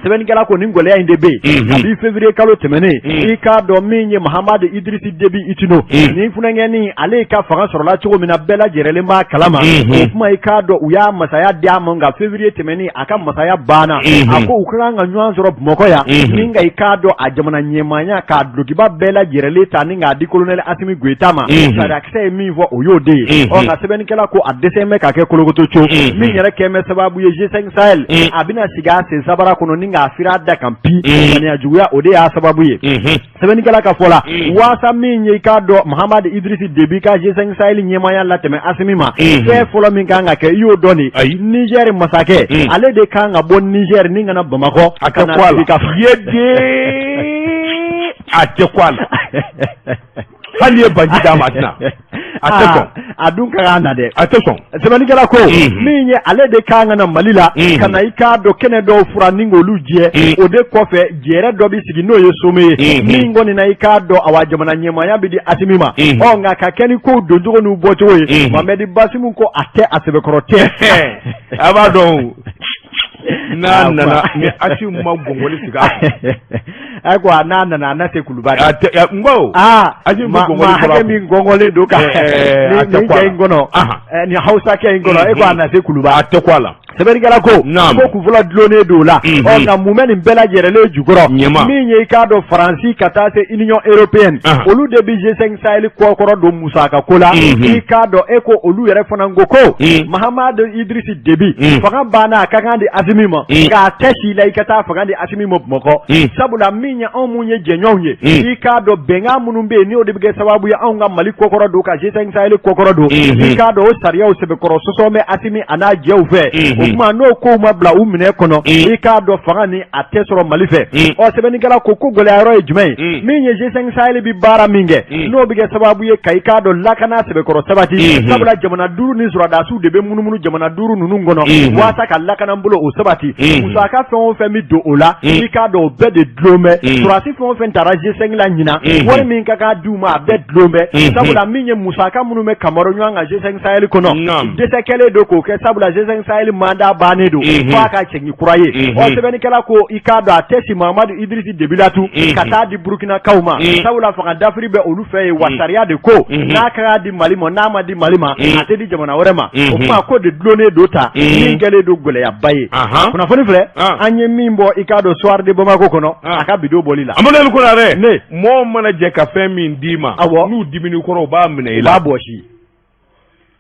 [SPEAKER 2] Sɛbɛnnikɛla ko nin gɛlɛya in de bɛ yen kabi février kalo tɛmɛnen. I k'a dɔn min ye Mahamad Idrisi Debi Itino, nin funankɛnin, ale ka fanga sɔrɔla cogo min na, bɛɛ lajɛlen b'a kalama. O tuma i k'a dɔn u y'a masaya di a ma, nka février tɛmɛnen a ka masaya banna. A ko u ka kan ka ɲɔgɔn sɔrɔ Bamakɔ yan, ni ka i k'a dɔn a jamana ɲɛmaaya k'a dulokiba bɛɛ lajɛlen ta ni k'a di colonel Asimi Goyita ma. Sariyakisɛ ye min fɔ, o y'o de ye. Ɔ, nka sɛbɛnnikɛla ko a dɛsɛ bɛ ka kɛ kolokoto co min yɛrɛ kɛn bɛ sababu ye G5 Sahel a bɛna sigi a sen sabara kɔnɔ ni k'a firi a da kan pi, ŋaniya juguya o de y'a sababu ye. Sɛbɛnnikɛla ka fɔ la, waasa min ye i k'a dɔn Mahamad Idrisi Debi ka G5 Sahel ɲɛmaaya latɛmɛ Asimi ma, fɛn fɔlɔ min kan ka kɛ, i y'o dɔn de, Niger masakɛ, ale de kan ka bɔ Niger ni ka na Bamakɔ.
[SPEAKER 1] A tɛ ku a la ye den, a tɛ ku a la. Hali ye baji d'a ma, a tɛna, a tɛ sɔn.
[SPEAKER 2] A dun ka kan na dɛ.
[SPEAKER 1] A tɛ sɔn.
[SPEAKER 2] Sɛbɛnnikɛla ko min ye ale de kan ka na Mali la, ka na i k'a dɔn kɛnɛ dɔw furan ni k'olu jɛ, o de kɔfɛ jɛrɛ dɔ bɛ sigi n'o ye sommet ye min kɔni na, i k'a dɔn awa jamana ɲɛmaaya bɛ di Asimi ma. Ɔ, nka ka kɛ ni kow doncogo n'u bɔcogo ye, Mohamed Basimu ko a tɛ a sɛbɛkɔrɔ tɛ.
[SPEAKER 1] A b'a dɔn n'a nana ni Asimi ma gɔngɔli sigi a
[SPEAKER 2] a ko n'a nana a na se Kuluba
[SPEAKER 1] de. N ko
[SPEAKER 2] aa Asimi gɔngɔli hakɛ min gɔngɔlen don ka nin cɛ in kɔnɔ, nin Hawusakɛ in kɔnɔ, e ko a na se Kuluba.
[SPEAKER 1] A tɛ ku a la.
[SPEAKER 2] Sɛbɛnnikɛla ko ko kunfɔlɔ dulonnen don o la. Ɔ nka mun bɛ nin bɛɛ lajɛrɛlen jukɔrɔ? Min ye i k'a dɔn Faransi ka taa se Union européenne, olu de bɛ G5 Sahel kɔkɔrɔ don musaka ko la. I k'a dɔn e ko olu yɛrɛ fana ko ko Mahamadu Idrisi Debi fanga banna, a ka kan di Asimi ma, nka a tɛ si la i ka taa fanga di Asimi ma Bamakɔ, sabula min ye anw mun ye jɛɲɔgɔnw ye, i k'a dɔn bɛnkan minnu bɛ yen, n'o de bɛ kɛ sababu ye anw ka Mali kɔkɔrɔ don, ka G5 Sahel kɔkɔrɔ don, i k'a dɔn o sariyaw sɛbɛkɔrɔ sɔsɔ bɛ Asimi a n'a jɛw fɛ. O tuma n'o kow ma bila u minɛ kɔnɔ, i k'a dɔn fanga ni a tɛ sɔrɔ Mali fɛ. Ɔ sɛbɛnnikɛla ko ko gɛlɛya yɔrɔ ye jumɛn ye? Min ye G5 Sahel bɛ baara min kɛ, n'o bɛ kɛ sababu ye ka i k'a dɔn lakana sɛbɛkɔrɔ sabati, sabula jamana duuru ni sɔrɔdasiw de bɛ munumunu jamana duuru ninnu kɔnɔ waasa ka lakana bolo o sabati, musaka fɛn o fɛn bɛ don o la, i k'a dɔn o bɛɛ de dulon bɛ. Sɔrɔdasi fɛn o fɛn taara G5 la ɲinan, wari min ka kan di u ma, a bɛɛ dulon bɛ, sabula min ye musaka minnu bɛ kamaro ɲɔgɔn kan G5 Sahel kɔnɔ, dɛsɛ kɛlen don k'o kɛ, sabula G5 Sahel mandat bannen don, f'a ka segin kura ye. Ɔ sɛbɛnnikɛla ko i k'a dɔn a tɛ si Mahamadu Idrisi Debi la tun ka taa di Burukinakaw ma, sabula fanga dafiri bɛ olu fɛ yen, wa sariya de ko n'a ka kan di Mali ma, n'a ma di Mali ma, a tɛ di jamana wɛrɛ ma. O tuma ko de dulonnen don ta min kɛlen don gɛlɛyaba ye. Kunnafoni filɛ an ye min bɔ i k'a dɔn Soir de Bamako kɔnɔ, a ka bi don bɔli la.
[SPEAKER 1] Amadu Konare, ne mɔgɔw mana jɛ ka fɛn min d'i ma,
[SPEAKER 2] awɔ,
[SPEAKER 1] n'u dimin'i kɔrɔ, u b'a minɛ i la,
[SPEAKER 2] u b'a bɔsi.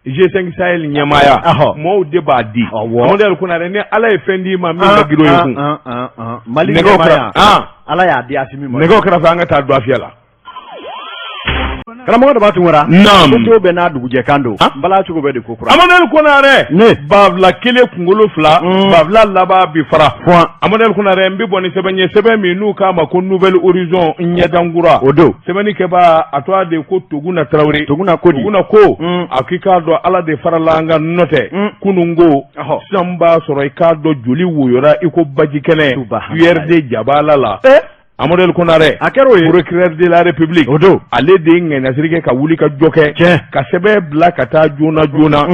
[SPEAKER 1] G5 Sahel ɲɛmaaya, mɔɔw de b'a di. Amadu Konare, ni Ala ye fɛn d'i ma min ka girin o ye kun.
[SPEAKER 2] Mali ɲɛmaaya, Ala y'a di Asimi ma.
[SPEAKER 1] Nɛgɛw kɛrɛfɛ, an ka taa don afiya la.
[SPEAKER 2] Karamɔgɔ Daba Tunkara.
[SPEAKER 1] Naam.
[SPEAKER 2] Ko to bɛɛ n'a dugujɛkan don. N bala cogo bɛɛ de ko kura.
[SPEAKER 1] Amadu Konare.
[SPEAKER 2] Ne.
[SPEAKER 1] Bafila kelen kunkolo fila. Bafila laban bi fara.
[SPEAKER 2] Fɔn.
[SPEAKER 1] Amadu Konare, n bɛ bɔ ni sɛbɛn ye, sɛbɛn min n'u k'a ma ko Nouvel Horizon, ɲɛdankura.
[SPEAKER 2] O don.
[SPEAKER 1] Sɛbɛnnikɛbaa a tɔgɔ de ko Toguna Tarawele.
[SPEAKER 2] Toguna ko di?
[SPEAKER 1] Toguna ko. A k'i k'a dɔn Ala de farala an kan nɔ tɛ. Kunun ko. Sisan b'a sɔrɔ i k'a dɔn joli woyora i ko baji kɛnɛ. URD jabala la. Amadu Konare.
[SPEAKER 2] A kɛra o ye.
[SPEAKER 1] Procureur de la République.
[SPEAKER 2] O don.
[SPEAKER 1] Ale de ye ŋɛnasiri kɛ ka wuli ka jɔ kɛ.
[SPEAKER 2] Tiɲɛ.
[SPEAKER 1] Ka sɛbɛn bila ka taa joona joona.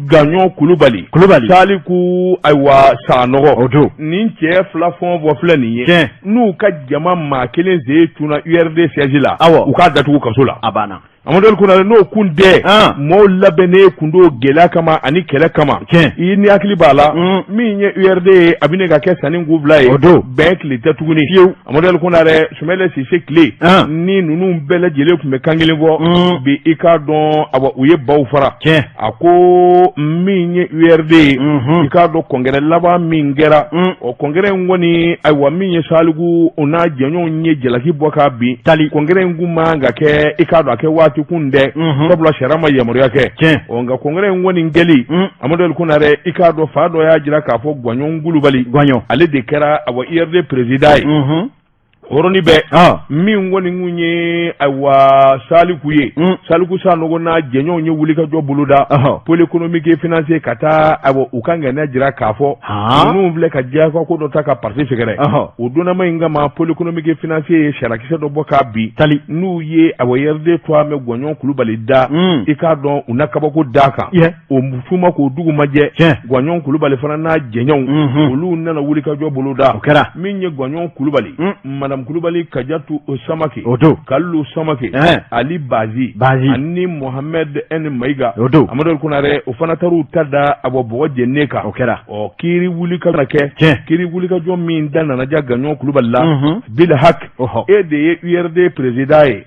[SPEAKER 1] Gaɲɔ Kulubali.
[SPEAKER 2] Kulubali.
[SPEAKER 1] Saliku ayiwa Sanɔgɔ.
[SPEAKER 2] O don.
[SPEAKER 1] Nin cɛ fila fɛn o fɛn filɛ nin ye.
[SPEAKER 2] Tiɲɛ.
[SPEAKER 1] N'u ka jama maa kelen sen tunna URD siège la.
[SPEAKER 2] Awɔ.
[SPEAKER 1] U k'a datugu kaso la.
[SPEAKER 2] A banna.
[SPEAKER 1] Amadu Konare, n'o kun tɛ, maaw labɛnnen kun don gɛlɛya kama ani kɛlɛ kama.
[SPEAKER 2] Tiɲɛ.
[SPEAKER 1] I ni hakili b'a la. Min ye URD ye, a bɛ ka kɛ sanni k'u bila ye.
[SPEAKER 2] O don.
[SPEAKER 1] Bɛn tile tɛ tuguni.
[SPEAKER 2] Fiyewu.
[SPEAKER 1] Amadu Konare, Sumɛlɛ Sise tile. Ni ninnu bɛɛ lajɛlen tun bɛ kan kelen fɔ. Bi i k'a dɔn awa u ye baw fara.
[SPEAKER 2] Tiɲɛ.
[SPEAKER 1] A ko min ye URD ye. I k'a dɔn congrès laban min kɛra. O congrès in kɔni ayiwa min ye Saliku o n'a jɛɲɔgɔnw ye jalaki bɔ k'a bin.
[SPEAKER 2] Tali.
[SPEAKER 1] Congrès in kun man ka kɛ i k'a dɔn a kɛ waati kun dɛ. Sabula sariya ma yamaruya kɛ.
[SPEAKER 2] Tiɲɛ.
[SPEAKER 1] Ɔ nka congrès in kɔni kɛli. Amadu Konare, i k'a dɔn fa dɔ y'a jira k'a fɔ Gaɲɔ Kulubali.
[SPEAKER 2] Gaɲɔ.
[SPEAKER 1] Ale de kɛra awa URD président ye. O yɔrɔnin bɛɛ. Min kɔni kun ye ayiwa Saliku ye. Saliku Sanogo n'a jɛɲɔgɔnw ye wulikajɔ boloda. Pôle économique et financier ka taa ayiwa u ka ŋaniya jira k'a fɔ. Ninnu filɛ ka diyagoya ko dɔ ta ka parti sɛgɛrɛ. O donnama in kama, pôle économique et financier ye sariyakisɛ dɔ bɔ k'a bin.
[SPEAKER 2] Tali.
[SPEAKER 1] N'u ye ayiwa URD tɔgɔ mɛn Gaɲɔ Kulubali da. I k'a dɔn u na kabako d'a kan. O su ma k'o dugu ma jɛ. Gaɲɔ Kulubali fana n'a jɛɲɔgɔnw. Olu nana wulikajɔ boloda.
[SPEAKER 2] O kɛra.
[SPEAKER 1] Min ye Gaɲɔ Kulubali. Madame Kulubali Kajatu Samake.
[SPEAKER 2] O don.
[SPEAKER 1] Kalilu Samake. Ali Bazi.
[SPEAKER 2] Bazi.
[SPEAKER 1] Ani Mohamed N Mayiga.
[SPEAKER 2] O don.
[SPEAKER 1] Amadu Konare, o fana taar'u ta da a bɔ bɔgɔ jeninen kan.
[SPEAKER 2] O kɛra.
[SPEAKER 1] Ɔ kiiri wuli ka kɛ.
[SPEAKER 2] Tiɲɛ.
[SPEAKER 1] Kiiri wulikajɔ min da nana ja Gaɲɔ Kulubali la. Bil hak. E de ye URD président ye.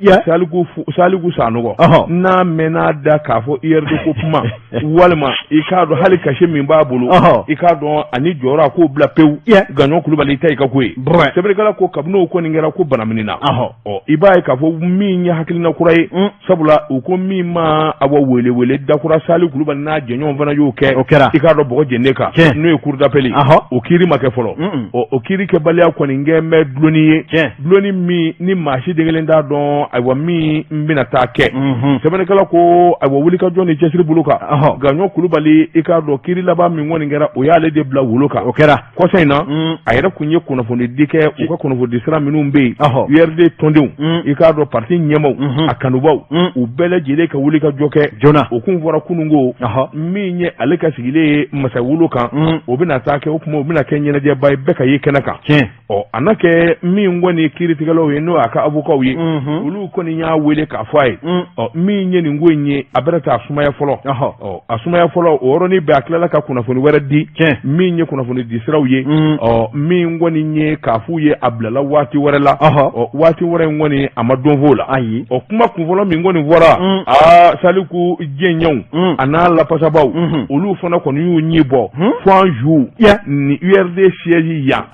[SPEAKER 1] Saliku Sanogo. N'a mɛn'a da k'a fɔ URD ko kuma. Walima i k'a dɔn hali cachet min b'a bolo. I k'a dɔn ani jɔyɔrɔ a k'o bila pewu. Gaɲɔ Kulubali i ta i ka ko ye. Sɛbɛnnikɛla ko kabini o kɔni kɛra ko bana na. Ɔ i b'a ye k'a fɔ min ye hakilina kura ye. Sabula u ko min ma awa welewele dakura Saliku Kulubali n'a jɛɲɔgɔn fana y'o kɛ.
[SPEAKER 2] O kɛra.
[SPEAKER 1] I k'a dɔn bɔgɔ jeninen kan. N'o ye cour d'appel. O kiiri ma kɛ fɔlɔ. Ɔ o kiiri kɛbaliya kɔni kɛ bɛ dulonni ye. Dulonni min ni maa si den kelen t'a dɔn ayiwa min bɛna taa kɛ. Sɛbɛnnikɛla ko ayiwa wulikajɔ ni cɛsiri bolo kan. Gaɲɔ Kulubali i k'a dɔn kiiri laban min kɔni kɛra o y'ale de bila wolo kan.
[SPEAKER 2] O kɛra.
[SPEAKER 1] Kɔsa in na a yɛrɛ tun ye kunnafonidi kɛ u ka kunnafoni sira min minnu bɛ yen URD tɔndenw i k'a dɔn parti ɲɛmaaw a kanubaw u bɛɛ lajɛlen ka wuli ka jɔ kɛ joona. O kun fɔra kununko min ye ale ka sigilen ye masawolo kan, o bɛna taa kɛ o tuma o bɛna kɛ ɲɛnajɛba ye bɛɛ ka ye kɛnɛ kan. Ɔ a na kɛ min kɔni ye kiiritigɛlaw ye n'o y'a ka avocatw ye, olu kɔni y'a wele k'a fɔ a ye ɔ min ye nin ko in ye, a bɛna taa sumaya fɔlɔ. Ɔ a sumaya fɔlɔ, o yɔrɔnin bɛɛ a tilala ka kunnafoni wɛrɛ di min ye kunnafoni di siraw ye. Ɔ min kɔni ye k'a f'u ye a bilala waati wɛrɛ la. Ɔ waati wɛrɛ in kɔni a ma dɔn fo la. Ayi, ɔ kuma kunfɔlɔ min kɔni fɔra, aa Saliku jɛɲɛw a n'a lafasabaw, olu fana kɔni y'u ɲi bɔ fo an ju ni URD siège yan.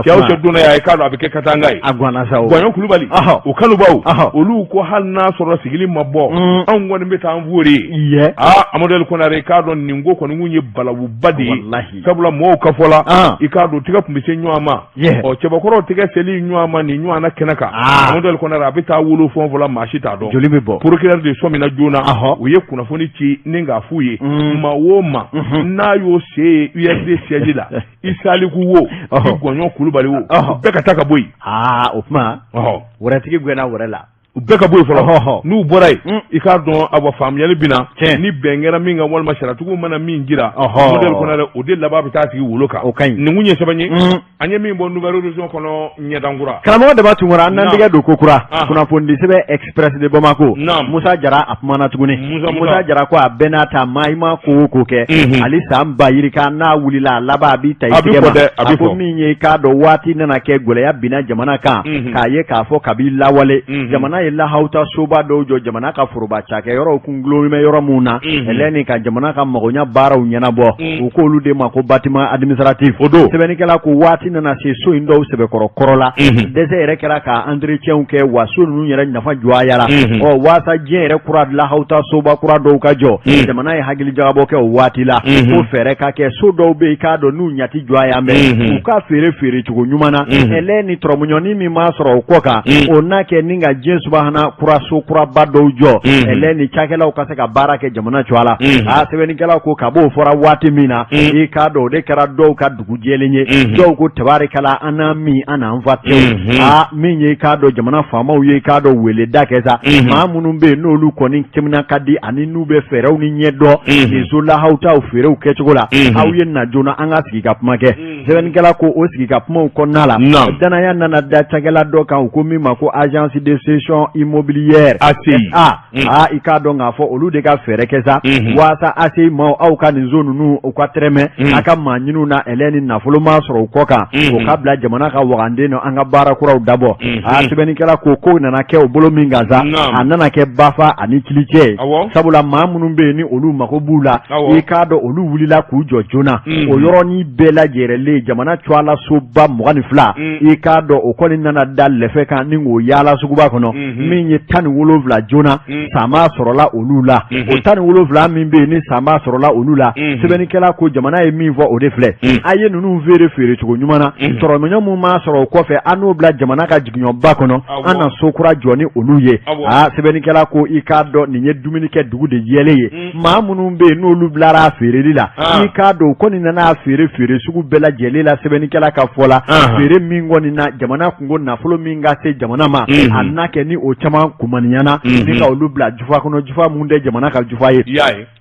[SPEAKER 1] Cɛw cɛ donna yan, i k'a dɔn a bɛ kɛ Katanga ye.
[SPEAKER 2] A ganna sa o.
[SPEAKER 1] Gɔɲɔ Kulubali o kanubaw, olu ko hali n'a sɔrɔ sigili ma bɔ, anw kɔni bɛ taa an fori
[SPEAKER 2] ye.
[SPEAKER 1] Aa Amadu Konare, i k'a dɔn nin ko kɔni kun ye balawuba de ye, sabula mɔgɔw ka fɔ la, i k'a dɔn tigɛ tun bɛ se ɲɔgɔn ma. Ɔ cɛbakɔrɔw tɛgɛ seli ɲɔgɔn ma nin ɲɔgɔn na kɛnɛ kan, Amadu Konare, a bɛ taa wolo fɛn fɔlɔ, maa si t'a dɔn.
[SPEAKER 2] Joli bɛ bɔ.
[SPEAKER 1] Procureur de sɔmina joona, u ye kunnafoni ci ni k'a f'u ye, maa o maa n'a y'o sen ye URD siège la, i Saliku wo, i Gɔɲɔ Kulubali wo, bɛɛ ka taa ka bɔ yen.
[SPEAKER 2] Aa o tuma wɛrɛtigi gɛnna wɛrɛ la.
[SPEAKER 1] U bɛɛ ka bɔ yen fɔlɔ. N'u bɔra yen, i k'a dɔn awa faamuyali bɛ na ni bɛn kɛra min kan walima sariyatigiw mana min jira, Amadu Konare, o de laban bɛ taa sigi wolo kan.
[SPEAKER 2] O ka ɲi.
[SPEAKER 1] Nin kun ye sɛbɛn ye an ye min bɔ Nouvel Horizon kɔnɔ ɲɛdankura.
[SPEAKER 2] Karamɔgɔ Daba Tunkara, an n'an tɛgɛ don ko kura kunnafonidi sɛbɛn Express de Bamako, Musa Jara a kumana tuguni. Musa Jara ko a bɛɛ n'a ta, maa i ma ko o ko kɛ, hali san ba yirika n'a wulila a laban a b'i ta i tɛgɛ ma. A ko min ye i k'a dɔn waati nana kɛ gɛlɛya binna jamana kan, k'a ye k'a fɔ kabi lawale jamana ye lahawuta soba dɔw jɔ jamana ka foroba cakɛyɔrɔw kun dulonlen bɛ yɔrɔ min na, ɛlɛni ka jamana ka magoɲa baaraw ɲɛnabɔ, u k'olu de ma ko bâtiment administratif.
[SPEAKER 1] O don
[SPEAKER 2] sɛbɛnnikɛla ko waati nana se so in dɔw sɛbɛkɔrɔ kɔrɔla, dɛsɛ yɛrɛ kɛra ka entretien kɛ wa so ninnu yɛrɛ nafa jɔyara. Ɔ waasa diɲɛ yɛrɛ kura lahawuta soba kura dɔw ka jɔ, jamana ye hakili jagabɔ kɛ o waati la ko fɛɛrɛ ka kɛ so dɔw bɛ yen, i k'a dɔn n'u ɲati jɔya bɛ, u ka feere feere cogo ɲuman na, ɛlɛ ni tɔrɔmuɲɔni min m'a sɔrɔ o kɔ kan, o n'a kɛ ni ka diɲɛ subahana kura so kuraba dɔw jɔ, ɛlɛ ni cakɛlaw ka se ka baara kɛ jamana cogoya la. A sɛbɛnnikɛlaw ko kab'o fɔra waati min na, i k'a dɔn o de kɛra dɔw ka dugu jɛlen ye. Dɔw ko tabarikala, an n'a min an n'an fa tewu. Aa min ye i k'a dɔn jamana faamaw ye i k'a dɔn weleda kɛ sa, maa minnu bɛ yen n'olu kɔni timina ka di ani n'u bɛ fɛɛrɛw ni ɲɛ dɔn nin so lahawutaw feerew kɛcogo la, aw ye na joona an ka sigi ka kuma kɛ. Sɛbɛnnikɛla ko o sigi ka kumaw kɔnɔna la, danaya nana da cakɛla dɔ kan, u ko min ma ko agence de cession immobilière
[SPEAKER 1] ACI.
[SPEAKER 2] Aa i k'a dɔn k'a fɔ olu de ka fɛɛrɛ kɛ sa waasa ACI maaw aw ka nin so ninnu u ka tɛrɛmɛ a ka maa ɲiniw na, ɛlɛ ni nafolo ma sɔrɔ u kɔ kan, o ka bila jamana ka waganden nɔ an ka baara kuraw dabɔ. Aa sɛbɛnnikɛla ko ko nana kɛ o bolo min kan sa, a nana kɛ bafa ani kilicɛ ye, sabula maa minnu bɛ yen ni olu mago b'u la, i k'a dɔn olu wulila k'u jɔ joona. O yɔrɔnin bɛɛ lajɛrɛlen jamana cogoya soba 22, i k'a dɔn o kɔni nana da lɛfɛ kan ni k'o yaala suguba kɔnɔ, min ye 17 joona sanba sɔrɔla olu la. O 17 min bɛ yen ni sanba sɔrɔla olu la, sɛbɛnnikɛla ko jamana ye min fɔ o de filɛ, a ye ninnu feere feere cogo ɲuman na, tɔrɔmɔɲɔ min m'a sɔrɔ o kɔfɛ an n'o bila jamana ka jigiɲɔba kɔnɔ, an na so kura jɔ ni olu ye. Aa sɛbɛnnikɛla ko i k'a dɔn nin ye dumuni kɛ dugu de jɛlen ye. Maa minnu bɛ yen n'olu bilara a feereli la, i k'a dɔn u kɔni nana a feere feere sugu bɛɛ lajɛlen la. Sɛbɛnnikɛla ka fɔ la, feere min kɔni na jamana kun ko nafolo min ka se jamana ma, a na kɛ ni o caman kumaniyana ni ka olu bila jufa kɔnɔ, jufa mun tɛ jamana ka jufa ye.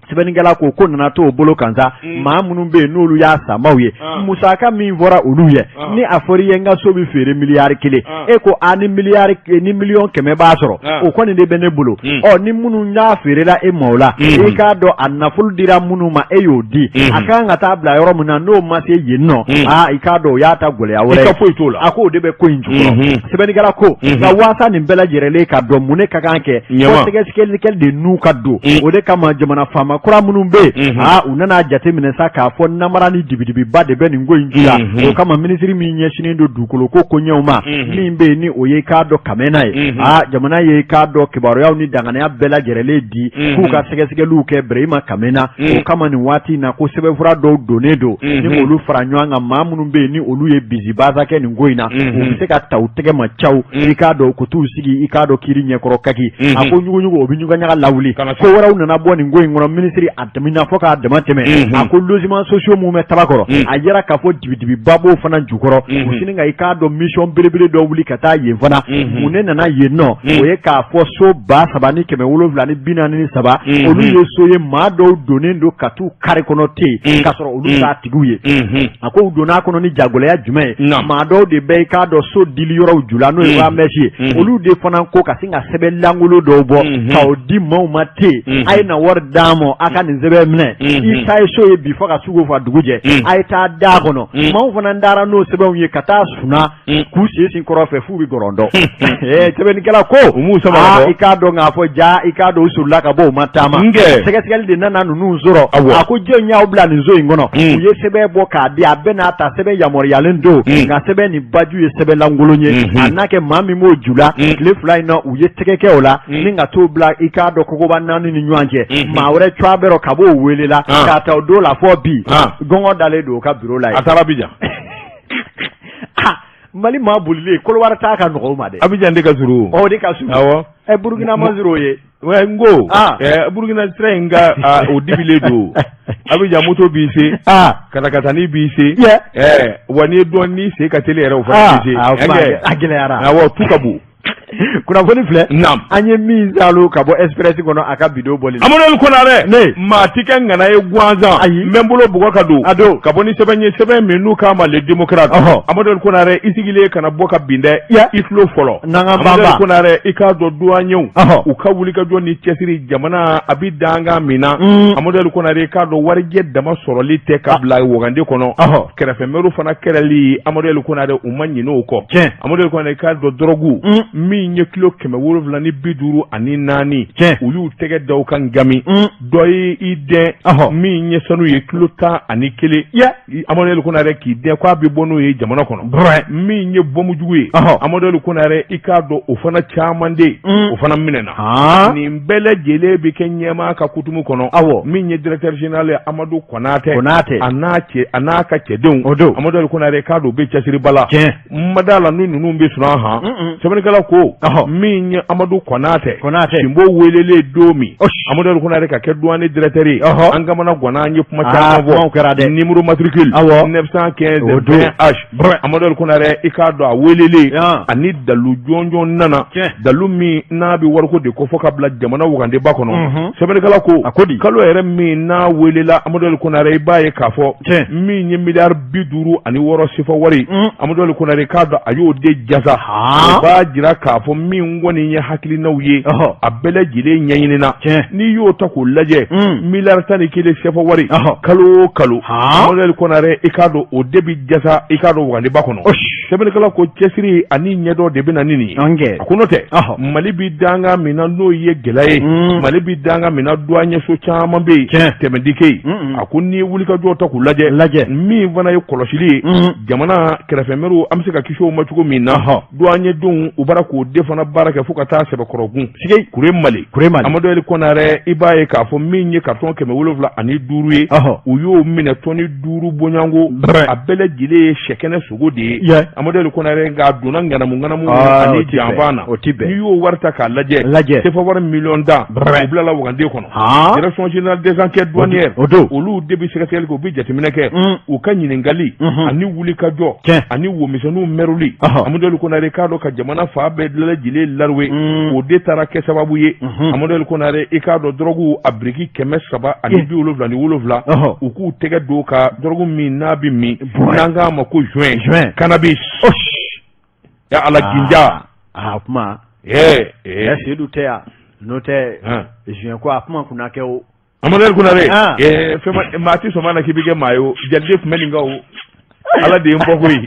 [SPEAKER 2] Sɛbɛnnikɛla ko ko nana to o bolo kan sa, maa minnu bɛ yen n'olu y'a sanbaw ye, musaka min fɔra olu ye, ni a fɔra i ye n ka so bɛ feere miliyari 1, e ko a ni miliyari ni miliyɔn 100 b'a sɔrɔ, o kɔni de bɛ ne bolo. Ɔ ni minnu y'a feerela e ma o la, i k'a dɔn a nafolo dira minnu ma, e y'o di, a ka kan ka taa bila yɔrɔ min na n'o ma se yen nɔ, aa i k'a dɔn o y'a ta gɛlɛya wɛrɛ ye.
[SPEAKER 1] Foyi t'o la.
[SPEAKER 2] A ko o de bɛ ko in jukɔrɔ. Sɛbɛnnikɛla ko nka waasa nin bɛɛ lajɛrɛlen ka dɔn mun ne ka kan kɛ, ko sɛgɛsɛgɛlikɛ de n'u ka don. O de kama jamana faama kura minnu bɛ yen, aa u nana jateminɛ sa k'a fɔ namara ni dibidibiba de bɛ nin ko in ju la. O kama minisiri min ɲɛsinnen don dugukolo ko koɲɛw ma, min bɛ yen ni o ye k'a dɔn Kamɛna ye, aa jamana ye k'a dɔn kibaruyaw ni danganiya bɛɛ lajɛrɛlen di k'u ka sɛgɛsɛgɛliw kɛ Ibrahima Kamɛna. O kama nin waati in na ko sɛbɛnfura dɔw donnen don ni k'olu fara ɲɔgɔn kan, maa minnu bɛ yen ni olu ye bisibasa kɛ nin ko in na, u bɛ se ka ta u tɛgɛ ma caw, i k'a dɔn ko t'u sigi i k'a dɔn kiri ɲɛkɔrɔ kaki. A ko ɲuguɲugu o bɛ ɲuganɲaga lawuli. Ko wɛrɛw nana bɔ nin ko in kɔnɔ. minisiri a dimina fo k'a dama tɛmɛ. A ko logements sociaux mun bɛ Tabakɔrɔ, a yira k'a fɔ dibidibiba b'o fana jukɔrɔ. U sini ka i k'a dɔn mission belebele dɔ wuli ka taa yen fana. Mun ne nana yen nɔ? O ye k'a fɔ so 3743, olu ye so ye, maa dɔw donnen don ka t'u kari kɔnɔ ten k'a sɔrɔ olu t'a tigiw ye. A ko u donna a kɔnɔ ni jagoloya jumɛn ye? Maa dɔw de bɛ i k'a dɔn so dili yɔrɔw ju la, n'o ye OMS ye, olu de fana ko ka sin ka sɛbɛn lankolon dɔw bɔ k'o di maaw ma ten: a ye na wari d'an ma, a ka nin sɛbɛn minɛ, i ta ye so ye bi fo ka sugo fa dugu jɛ, a ye taa d'a kɔnɔ. Maaw fana taara n'o sɛbɛnw ye ka taa suna k'u sen sin kɔrɔ fɛ f'u bɛ gɔrɔndɔ. Sɛbɛnnikɛla ko
[SPEAKER 1] u m'u sama ka bɔ.
[SPEAKER 2] I k'a dɔn k'a fɔ ja i k'a dɔn u solila ka bɔ, u ma taama. Sɛgɛsɛgɛli de nana ninnu sɔrɔ. A ko jɔn y'aw bila nin so in kɔnɔ? U ye sɛbɛn bɔ k'a di, a bɛɛ n'a ta sɛbɛn yamaruyalen don, nka sɛbɛn nin baju ye sɛbɛn lankolon ye. A n'a kɛ maa min b'o ju la, tile 2 in na u ye tɛgɛ kɛ o la ni ka t'o bila i k'a dɔn kogoba naani ni ɲɔgɔn cɛ. Maa wɛrɛ cogoya bɛrɛ ka b'o wele la k'a ta o don la fɔ bi, gɔngɔn dalen don o ka biro la yen.
[SPEAKER 1] A taara Abidjan.
[SPEAKER 2] Mali maa bolilen Kolowari taa ka nɔgɔ o ma dɛ.
[SPEAKER 1] Abidjan de ka surun.
[SPEAKER 2] O de ka surun.
[SPEAKER 1] Awɔ.
[SPEAKER 2] Ɛ, Burukina ma surun o ye.
[SPEAKER 1] Ouais, n ko Burukina sira in ka o dibilen don. Abidjan moto b'i se. Katakatani b'i se. Wa n'i ye dɔɔnin n'i sen ka teli yɛrɛ, o fana b'i se.
[SPEAKER 2] A gɛlɛyara.
[SPEAKER 1] Awɔ, tu ka bon.
[SPEAKER 2] Kunnafoni filɛ.
[SPEAKER 1] Naam.
[SPEAKER 2] An ye min salo ka bɔ Express kɔnɔ a ka bidon bɔli la.
[SPEAKER 1] Amadu Konarɛ.
[SPEAKER 2] Ne.
[SPEAKER 1] Maa ti kɛ ŋana ye gansan.
[SPEAKER 2] Ayi.
[SPEAKER 1] N bɛ n bolo bugɔ ka don.
[SPEAKER 2] A don.
[SPEAKER 1] Ka bɔ ni sɛbɛn ye, sɛbɛn min n'u k'a ma Le Démocrate. Amadu Konarɛ, i sigilen kana bɔ ka bin dɛ. I tulo fɔlɔ.
[SPEAKER 2] N'an ka banba.
[SPEAKER 1] Amadu Konarɛ, i k'a dɔn douaniers. U ka wulikajɔ ni cɛsiri, jamana a bɛ dankan min na. Amadu Konarɛ, i k'a dɔn warijɛ dama sɔrɔli tɛ ka bila wagande kɔnɔ. Kɛrɛfɛmɛriw fana kɛrɛli, Amadu Konarɛ, u ma ɲinɛ o kɔ. Amadu Konarɛ, i k'a dɔn dɔrɔgu min ye kilo 754, u y'u tɛgɛ da u kan gami. Dɔ ye i dɛn min ye sanu ye kilo 11. Amadu Konarɛ k'i dɛn k'a bɛ bɔ n'o ye jamana kɔnɔ. Min ye bɔnmujugu ye, Amadu Konarɛ, i k'a dɔn o fana caman de o fana minɛna. Nin bɛɛ lajɛlen bɛ kɛ ɲɛmaa ka kutumu kɔnɔ. Min ye directeur général ye, Amadu Konatɛ, a n'a cɛ a n'a ka cɛdenw. Amadu Konarɛ, k'a dɔn u bɛ cɛsiriba la. N ma d'a la ni ninnu bɛ sunɔgɔ han. Sɛbɛnnikɛla ko min ye Amadu Konatɛ, Sinbo welelen don min, Amadu Konatɛ ka kɛ douane directeur ye, an kamana ganna, an ye kuma caman fɔ. Numéro matricule 915 20 H. Amadu Konatɛ, i k'a dɔn a welelen ani dalu jɔnjɔn nana, dalu min n'a bɛ wariko de kofɔ ka bila jamana wagandeba kɔnɔ. Sɛbɛnnikɛla ko kalo yɛrɛ min n'a welela, Amadu Konatɛ, i b'a ye k'a fɔ min ye miliyari 56 sefa wari, Amadu Konatɛ, k'a dɔn a y'o de jasa. O b'a jira k'a fɔ min kɔni ye hakilinaw ye, a bɛɛ lajɛlen ɲɛɲinina. N'i y'o ta k'o lajɛ, miliyari 11 sefa wari kalo o kalo, Amadu Konatɛ, i k'a dɔn o de bɛ jasa, i k'a dɔn wagandeba kɔnɔ. Sɛbɛnnikɛla ko cɛsiri ani ɲɛdɔn de bɛ na ni nin ye. A ko n'o tɛ, Mali bɛ danga min na, n'o ye gɛlɛya ye, Mali bɛ danga min na, douanier so caman bɛ yen, tɛmɛ di kɛ yen. A ko n'i ye wulikajɔ ta k'u lajɛ, min fana ye kɔlɔsili ye jamana kɛrɛfɛmɛriw, an bɛ se ka kisi o ma cogo min na, douanier denw u bara k'o de fana baara kɛ fo ka taa sɛbɛkɔrɔgun Kure Mali. Amadu Konarɛ, i b'a ye k'a fɔ min ye carton 705 ye, u y'o minɛ tɔni 5 bonyanko, a bɛɛ lajɛlen ye sɛkɛnɛ sogo de ye. Amadu Konarɛ, nka a donna ŋanamu ŋanamu ani janfa na. N'i y'o wari ta k'a lajɛ, sefa wari miliyɔn 10, u bilala wagande kɔnɔ. Direction générale des enquêtes douanières, olu de bɛ sɛgɛsɛgɛli kɛ, u bɛ jateminɛ kɛ, u ka ɲininkali ani wulikajɔ ani womisɛnninw mɛruli. Amadu Konarɛ, k'a dɔn ka jamana fan bɛɛ lajɛlen laruwe, o de taara kɛ sababu ye. Amadu Konarɛ, i k'a dɔn dɔrɔgu a biriki 377, u k'u tɛgɛ don ka dɔrɔgu min n'a bɛ min, n'an k'a ma ko joint, cannabis, ya Ala ginja.
[SPEAKER 2] A kuma Seydou tɛ yan, n'o tɛ joint ko a kuma kunna kɛ o.
[SPEAKER 1] Amadu Konarɛ, fɛn maa tɛ sɔn na k'i bɛ kɛ maa ye o, jaliden tun bɛ nin kan o, Ala de ye n bɔ koyi.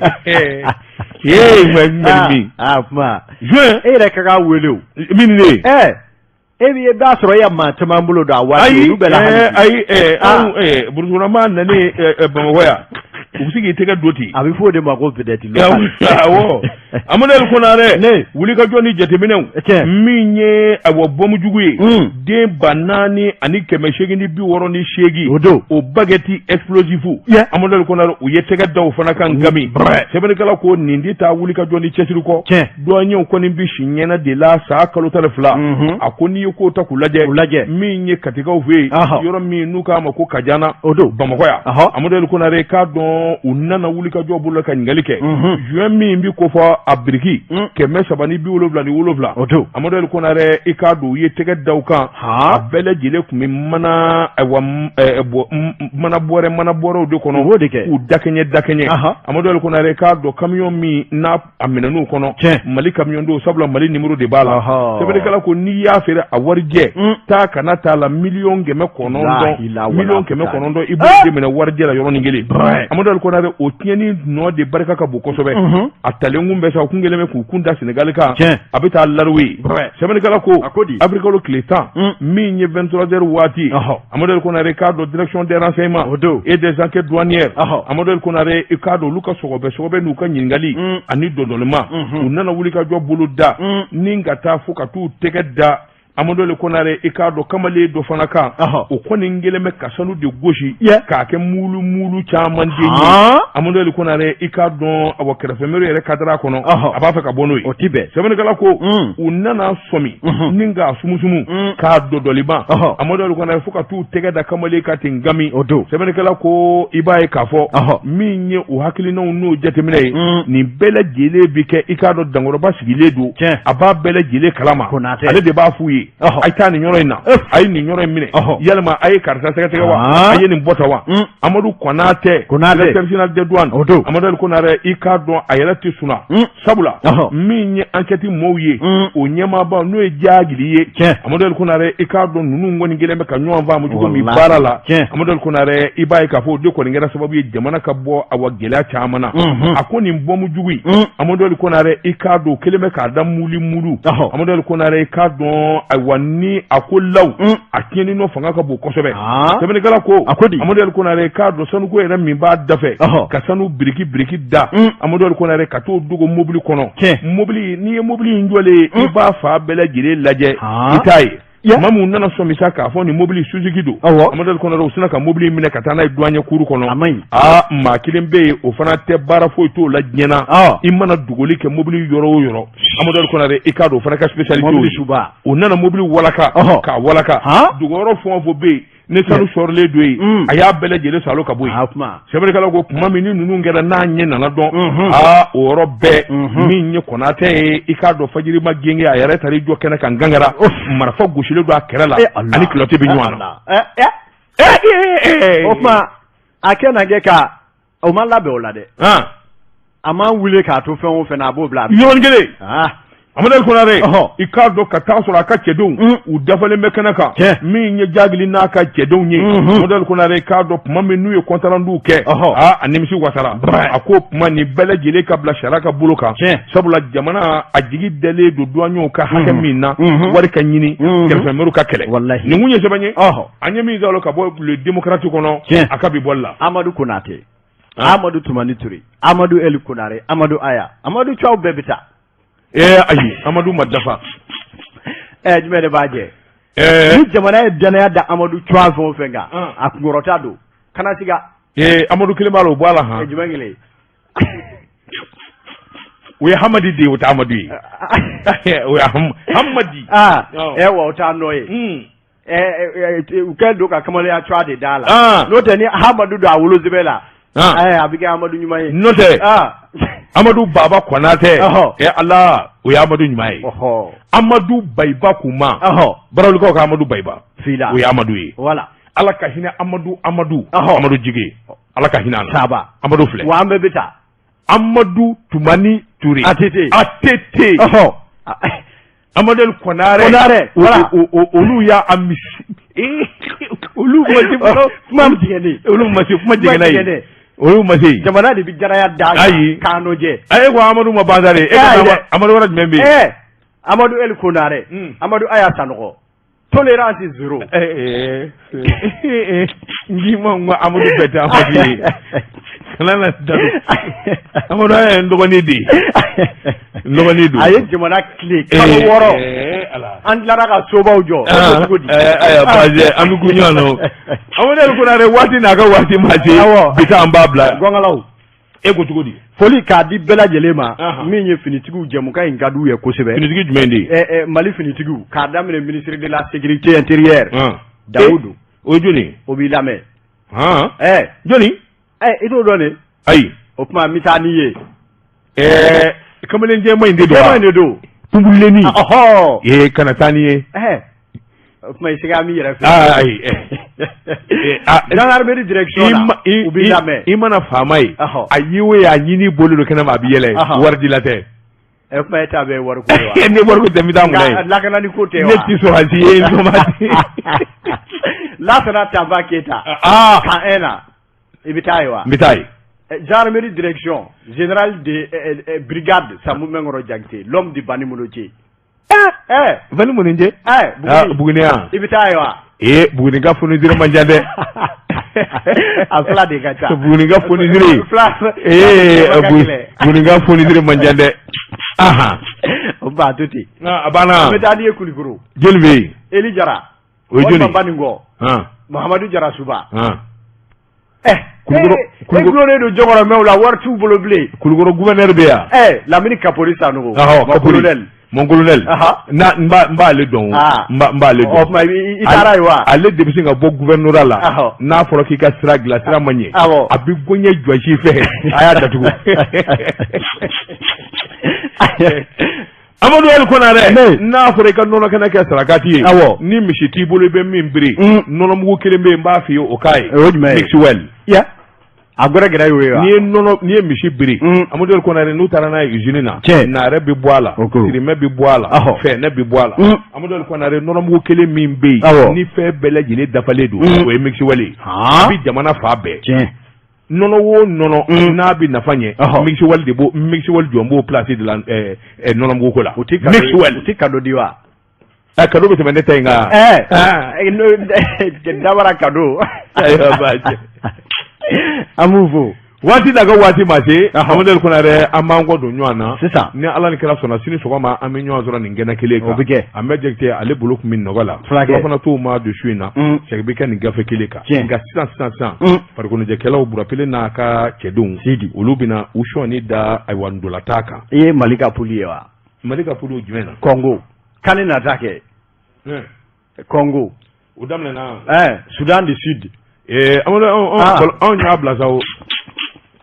[SPEAKER 1] Min
[SPEAKER 2] kuma
[SPEAKER 1] joint
[SPEAKER 2] e yɛrɛ ka k'a wele o.
[SPEAKER 1] Min ne
[SPEAKER 2] e b'i b'a sɔrɔ e ya maa caman bolo don a waati olu bɛɛ la.
[SPEAKER 1] Ayi, ayi, anw burukina nalen Bamakɔ yan. U bɛ se k'i tɛgɛ don ten.
[SPEAKER 2] A bɛ fɔ o de ma ko vedette locale.
[SPEAKER 1] Awɔ, Amadu El Konare, wulikajɔ ni jateminɛw, min ye awa bɔnbu jugu ye, den 4868,
[SPEAKER 2] o don,
[SPEAKER 1] o baguette explosif, Amadu El Konare, u ye tɛgɛ da o fana kan Gami. Sɛbɛnnikɛla ko nin tɛ taa wulikajɔ ni cɛsiri kɔ. Douaniers kɔni bɛ si ɲɛna de la san kalo 12. A ko n'i ye ko ta k'u lajɛ,
[SPEAKER 2] u lajɛ
[SPEAKER 1] min ye Katikaw fɛ yen, yɔrɔ min n'u k'a ma ko Kajana,
[SPEAKER 2] o don,
[SPEAKER 1] Bamakɔ yan. Amadu El Konare k'a dɔn u nana wulikajɔ bolo ka ɲininkali kɛ joint min bɛ kofɔ a biriki 377,
[SPEAKER 2] o don.
[SPEAKER 1] Amadu El Konare, i k'a dɔn u ye tɛgɛ da u kan, a bɛɛ lajɛlen tun bɛ mana, ayiwa, mana bɔrɛ, mana bɔrɛw de kɔnɔ,
[SPEAKER 2] u b'o de kɛ
[SPEAKER 1] k'u dakɛɲɛ dakɛɲɛ. Amadu El Konare k'a dɔn camion min n'a a minɛn'u kɔnɔ, Mali camion don, sabula Mali numéro de b'a la. Sɛbɛnnikɛla ko n'i y'a feere a warijɛ, taa kana t'a la 900,000, 900,000, i b'o de minɛ warijɛ la yɔrɔnin kelen. Amadu El Konare, o tiɲɛni nɔ de barika ka bon kosɛbɛ. A talen kun bɛ sa, u kun kɛlen bɛ k'u kun da Senegali kan, a bɛ taa lariwe yen. Sɛbɛnnikɛla ko avril kalo tile 10, min ye 23 heures waati, Amadu El Konare k'a dɔn direction des renseignements et des enquêtes douanières, Amadu El Konare i k'a dɔn olu ka sɔgɔbɛ sɔgɔbɛ n'u ka ɲininkali ani dɔndɔnlima, u nana wulikajɔ bolo da ni ka taa fo ka t'u tɛgɛ da Amadu El Konare i k'a dɔn kamalen dɔ fana kan, o kɔni kɛlen bɛ ka sanu de gosi k'a kɛ muulu muulu caman den ye. Amadu El Konare i k'a dɔn awa kɛrɛfɛmɛri yɛrɛ kadara kɔnɔ, a b'a fɛ ka bɔ n'o ye.
[SPEAKER 2] O ti bɛn.
[SPEAKER 1] Sɛbɛnnikɛla ko u nana sɔmi ni k'a sumusumu k'a dɔdɔliban, Amadu El Konare, fo ka t'u tɛgɛ da kamalen kan ten Gami.
[SPEAKER 2] O don.
[SPEAKER 1] Sɛbɛnnikɛla ko i b'a ye k'a fɔ min ye u hakilinaw n'o jateminɛ ye, nin bɛɛ lajɛlen bɛ kɛ, i k'a dɔn dankɔrɔba sigilen don, a b'a bɛɛ lajɛlen kalama, ale de b'a f'u ye a ye taa nin yɔrɔ in na, a ye nin yɔrɔ in minɛ, yalima a ye karisa sɛgɛsɛgɛ wa, a ye nin bɔ tan wa. Amadu Konatɛ, directeur général des douanes, Amadu El Konare i k'a dɔn a yɛrɛ tɛ suna, sabula min ye enquête mɔɔw ye, o ɲɛmaaba n'o ye Jagili ye, Amadu El Konare i k'a dɔn ninnu kɔni kɛlen bɛ ka ɲɔgɔn faamu cogo min baara la. Amadu El Konare, i b'a ye k'a fɔ o de kɔni kɛra sababu ye jamana ka bɔ awa gɛlɛya caman na. A ko nin bɔnbu jugu in, Amadu El Konare i k'a dɔn o kɛlen bɛ k'a da muli mulu. Amadu El Konare i k'a dɔn ayiwa ni a ko law a tiɲɛni nɔ fanga ka bon kosɛbɛ. Sɛbɛnnikɛla ko
[SPEAKER 2] a ko di,
[SPEAKER 1] Amadu El Konare i k'a dɔn sanuko yɛrɛ min b'a dafɛ, ka sanu biriki biriki da, Amadu El Konare, ka t'o dogo mobili kɔnɔ. Mobili, n'i ye mobili in jɔlen ye, i b'a fan bɛɛ lajɛlen lajɛ, i t'a ye. Maa minnu nana sɔmi sa k'a fɔ nin mobili Suzuki don, Amadu El Konare, u sinna ka mobili minɛ ka taa n'a ye douanier kuru kɔnɔ. Aa, maa kelen bɛ yen, o fana tɛ baara foyi t'o la diɲɛ na, i mana dogoli kɛ mobili yɔrɔ o yɔrɔ, Amadu El Konare i k'a dɔn o fana ka spécialité y'o ye. U nana mobili walaka k'a walaka, dogoyɔrɔ fɛn o fɛn bɛ yen ni sanu sɔrɔlen don yen, a y'a bɛɛ lajɛlen salo ka bɔ yen. Sɛbɛnnikɛla ko tuma min ni ninnu kɛra n'a ɲɛ nana dɔn, aa, o yɔrɔ bɛɛ, min ye Konatɛ ye, i k'a dɔn fajiri ma genge, a yɛrɛ taara i jɔ kɛnɛ kan gangara, marifa gosilen don a kɛrɛ la, ani culotte bɛ ɲɔgɔn na.
[SPEAKER 2] O tuma a kɛ na kɛ ka o ma labɛn o la dɛ. A ma wuli k'a to fɛn o fɛn na, a b'o bila.
[SPEAKER 1] Yɔrɔnin kelen. Amadu El Konare, i k'a dɔn ka taa sɔrɔ a ka cɛdenw, u dafalen bɛ kɛnɛ kan, min ye Jagili n'a ka cɛdenw ye. Amadu El Konare i k'a dɔn tuma min n'u ye compte rendu kɛ, aa, a nimisi wasara. A ko tuma nin bɛɛ lajɛlen ka bila sariya ka bolo kan, sabula jamana a jigi dalen don douaniers ka hakɛ min na, wari ka ɲini, kɛrɛfɛmɛriw ka kɛlɛ. Nin kun ye sɛbɛn ye an ye min sɔrɔ ka bɔ Le Démocrate kɔnɔ, a ka bi bɔli la.
[SPEAKER 2] Amadu Konate, Amadu Tumani Ture, Amadu El Konare, Amadu Aya, Amadu Caw bɛɛ bɛ taa.
[SPEAKER 1] Ee ayi, Amadu ma dafa.
[SPEAKER 2] Ɛ, jumɛn de b'a jɛ? Ni jamana ye danaya da Amadu Caw fɛn o fɛn kan, a kunkɔrɔta don, kana siga.
[SPEAKER 1] Ee, Amadu kelen b'a la, o bɔ a la han.
[SPEAKER 2] Jumɛn kelen?
[SPEAKER 1] O ye Hamadi de ye, o tɛ Amadu ye. O ye Hamadi.
[SPEAKER 2] Aa, ɛ wa o t'a nɔ ye. U kɛlen don ka kamalenya cogoya de d'a la, n'o tɛ ni Hamadu don a wolosɛbɛn la, a bɛ kɛ Amadu ɲuman ye.
[SPEAKER 1] N'o tɛ Amadu Baba Konatɛ, ɛ Ala, o ye Amadu ɲuman ye. Amadu Bayiba Kuma, Barawulikaw ka Amadu Bayiba, o ye Amadu ye.
[SPEAKER 2] Voilà.
[SPEAKER 1] Ala ka hinɛ Amadu, Amadu Amadu Jige, Ala ka hinɛ a la.
[SPEAKER 2] Saba.
[SPEAKER 1] Amadu filɛ.
[SPEAKER 2] Wa an bɛɛ bɛ taa.
[SPEAKER 1] Amadu Tumani Ture.
[SPEAKER 2] ATT.
[SPEAKER 1] ATT. Amadu El Konare.
[SPEAKER 2] Konare.
[SPEAKER 1] Voilà. Olu y'a misi. Olu ma se fɔlɔ.
[SPEAKER 2] Kuma jigɛnnen.
[SPEAKER 1] Olu ma se kuma jigɛnna ye. Olu ma se.
[SPEAKER 2] Jamana de bɛ danaya da kan.
[SPEAKER 1] Ayi.
[SPEAKER 2] K'an n'o jɛ.
[SPEAKER 1] E ko Amadu ma ban sa de. E ka Amadu wɛrɛ jumɛn bɛ yen?
[SPEAKER 2] Amadu El Konare. Amadu Aya Sanɔgɔ. Tolérance zéro.
[SPEAKER 1] N k'i ma n ko Amadu bɛɛ tɛ Amadu ye. Kana na da Amadu, an ye n dɔgɔnin de ye, n dɔgɔnin don.
[SPEAKER 2] A ye jamana tile kalo 6, an tilara ka sobaw jɔ cogo di?
[SPEAKER 1] Ayiwa, baasi an bɛ kun ɲɔgɔn na. Amadu El Konare, waati n'a ka waati ma se, bi taa an b'a bila.
[SPEAKER 2] Gɔngalaw.
[SPEAKER 1] E ko cogo di?
[SPEAKER 2] Foli k'a di bɛɛ lajɛlen ma. Min ye finitigiw, jɛmukan in ka d'u ye kosɛbɛ.
[SPEAKER 1] Finitigi jumɛn de
[SPEAKER 2] ye? Mali finitigiw, k'a daminɛ ministre de la sécurité intérieure Dawudu.
[SPEAKER 1] O ye jɔni?
[SPEAKER 2] O b'i lamɛn.
[SPEAKER 1] Jɔni?
[SPEAKER 2] I t'o dɔn de?
[SPEAKER 1] Ayi.
[SPEAKER 2] O tuma n bɛ taa n'i ye.
[SPEAKER 1] Kamalen jɛman in de don
[SPEAKER 2] wa? Jɛman in de don.
[SPEAKER 1] Punpurulennin.
[SPEAKER 2] Ɔhɔ.
[SPEAKER 1] Ee, kana taa n'i ye.
[SPEAKER 2] O tuma i se an b'i yɛrɛ fɛ.
[SPEAKER 1] Ayi.
[SPEAKER 2] Gendarmerie direction na, u b'i lamɛn.
[SPEAKER 1] I mana faama ye, a ye o ye, a ɲini bolo don kɛnɛ ma, a bɛ yɛlɛ, waridila tɛ.
[SPEAKER 2] O tuma e ta bɛɛ ye wariko ye wa?
[SPEAKER 1] Ne wariko tɛ, n bɛ taa mun na ye?
[SPEAKER 2] Lakanani ko tɛ wa?
[SPEAKER 1] Ne ti sɔrɔdasi ye, n sɔn
[SPEAKER 2] Lasana Tanba Keyita. Camp 1 na, i bɛ taa yen wa?
[SPEAKER 1] N bɛ taa yen.
[SPEAKER 2] Gendarmerie direction, général de brigade Sambou Mɛnkɔrɔ Jakite, l'homme du Bani Monodié.
[SPEAKER 1] Bani Monodié? Buguni yan.
[SPEAKER 2] I bɛ taa yen wa?
[SPEAKER 1] Ee, Buguni ka fonisire man ca dɛ.
[SPEAKER 2] A fila de ka ca.
[SPEAKER 1] Buguni ka fonisire. Ee, Buguni ka fonisire man ca dɛ.
[SPEAKER 2] O ba to ten.
[SPEAKER 1] A banna.
[SPEAKER 2] N bɛ taa n'i ye Kulikoro.
[SPEAKER 1] Jeli bɛ yen.
[SPEAKER 2] Eli Jara.
[SPEAKER 1] O ye jɔni?
[SPEAKER 2] Walima Banikɔ. Mahamadu Jara Suba.
[SPEAKER 1] Kulukɔrɔ.
[SPEAKER 2] E gulonnen don jɔkɔrɔmɛw la, wari t'u bolo bilen.
[SPEAKER 1] Kulukɔrɔ gouverneur bɛ yan.
[SPEAKER 2] Lamini Kapori Sanogo.
[SPEAKER 1] Ɔhɔ, Kapori. Mon colonel. Na n b'ale dɔn. N b'ale dɔn.
[SPEAKER 2] O tuma i taara yen wa?
[SPEAKER 1] Ale de bɛ sin ka bɔ gouvernorat la. N'a fɔra k'i ka sira dilan, sira ma ɲɛ. A bɛ gɔɲɛ jɔsi fɛ, a y'a datugu. Amadu El Konare, n'a fɔra i ka nɔnɔ kɛnɛ kɛ sarakati ye, ni misi t'i bolo i bɛ min biri, nɔnɔmugu kelen bɛ yen, n b'a f'i ye, o k'a ye.
[SPEAKER 2] O ye jumɛn ye?
[SPEAKER 1] Mixwell.
[SPEAKER 2] A gɛrɛ gɛrɛ y'o ye wa?
[SPEAKER 1] N'i ye nɔnɔ, n'i ye misi biri, Amadu El Konare, n'u taara n'a ye usine na, naarɛ bɛ bɔ a la, sirimɛ bɛ bɔ a la, fɛnɛ bɛ bɔ a la. Amadu El Konare, nɔnɔmugu kelen min bɛ yen, ni fɛn bɛɛ lajɛlen dafalen don, o ye Mixwell ye. A bɛ jamana fan bɛɛ. Nɔnɔ o nɔnɔ n'a bɛ nafa ɲɛ, Mixwell de b'o, Mixwell jɔn b'o place de la nɔnɔmugu ko la.
[SPEAKER 2] O tɛ Mixwell. O tɛ cadeau di wa?
[SPEAKER 1] Cadeau bɛ tɛmɛ ne ta in kan.
[SPEAKER 2] Dabara cadeau.
[SPEAKER 1] Ayiwa, baasi.
[SPEAKER 2] An b'u fo.
[SPEAKER 1] Waati n'a ka waati ma se, Amadu El Konare, an b'an kɔ don ɲɔgɔn na
[SPEAKER 2] sisan.
[SPEAKER 1] Ni Ala ni kira sɔnna, sini sɔgɔma an bɛ ɲɔgɔn sɔrɔ nin kɛnɛ kelen kan.
[SPEAKER 2] O bɛ kɛ.
[SPEAKER 1] Ahmed Jakite, ale bolo tun bɛ nɔgɔ la.
[SPEAKER 2] Fulakɛ.
[SPEAKER 1] Fana t'o ma don su in na. Segin bɛ kɛ nin gafe kelen kan. Nka sisan sisan sisan, farikolojɛkɛlaw, Burapele n'a ka cɛdenw,
[SPEAKER 2] Sidi,
[SPEAKER 1] olu bɛna u sɔnni da ayiwa ndolatan kan.
[SPEAKER 2] I ye Mali ka poule ye wa?
[SPEAKER 1] Mali ka poule jumɛn na?
[SPEAKER 2] Kɔngo. CAN nata kɛ. Kɔngo.
[SPEAKER 1] O daminɛna.
[SPEAKER 2] Soudan du Sud.
[SPEAKER 1] Ee, Amadu, anw y'a bila sa o.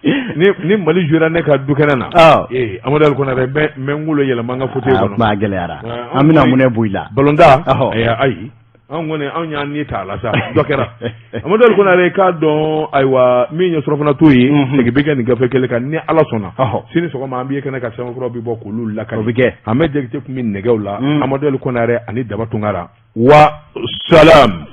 [SPEAKER 1] Ni Mali jouera ne ka dukɛnɛ na. Ee, Amadu El Konare, n bɛ n kunkolo yɛlɛma n ka fauteuil kɔnɔ.
[SPEAKER 2] Kuma gɛlɛyara. An bɛna mun bɔ i la?
[SPEAKER 1] Balontan. Ayi. Anw kɔni, anw y'an ni t'a la sa, dɔ kɛra. Amadu El Konare, k'a dɔn ayiwa min ye surɔfana to ye, segin bɛ kɛ nin gafe kelen kan ni Ala sɔnna. Sini sɔgɔma an bɛ kɛnɛ kan, sɛbɛnkɔrɔ bɛ bɔ k'olu lakali.
[SPEAKER 2] O bɛ kɛ.
[SPEAKER 1] Ahmed Jakite tun bɛ nɛgɛw la. Amadu El Konare ani Daba Tunkara. Wa salam.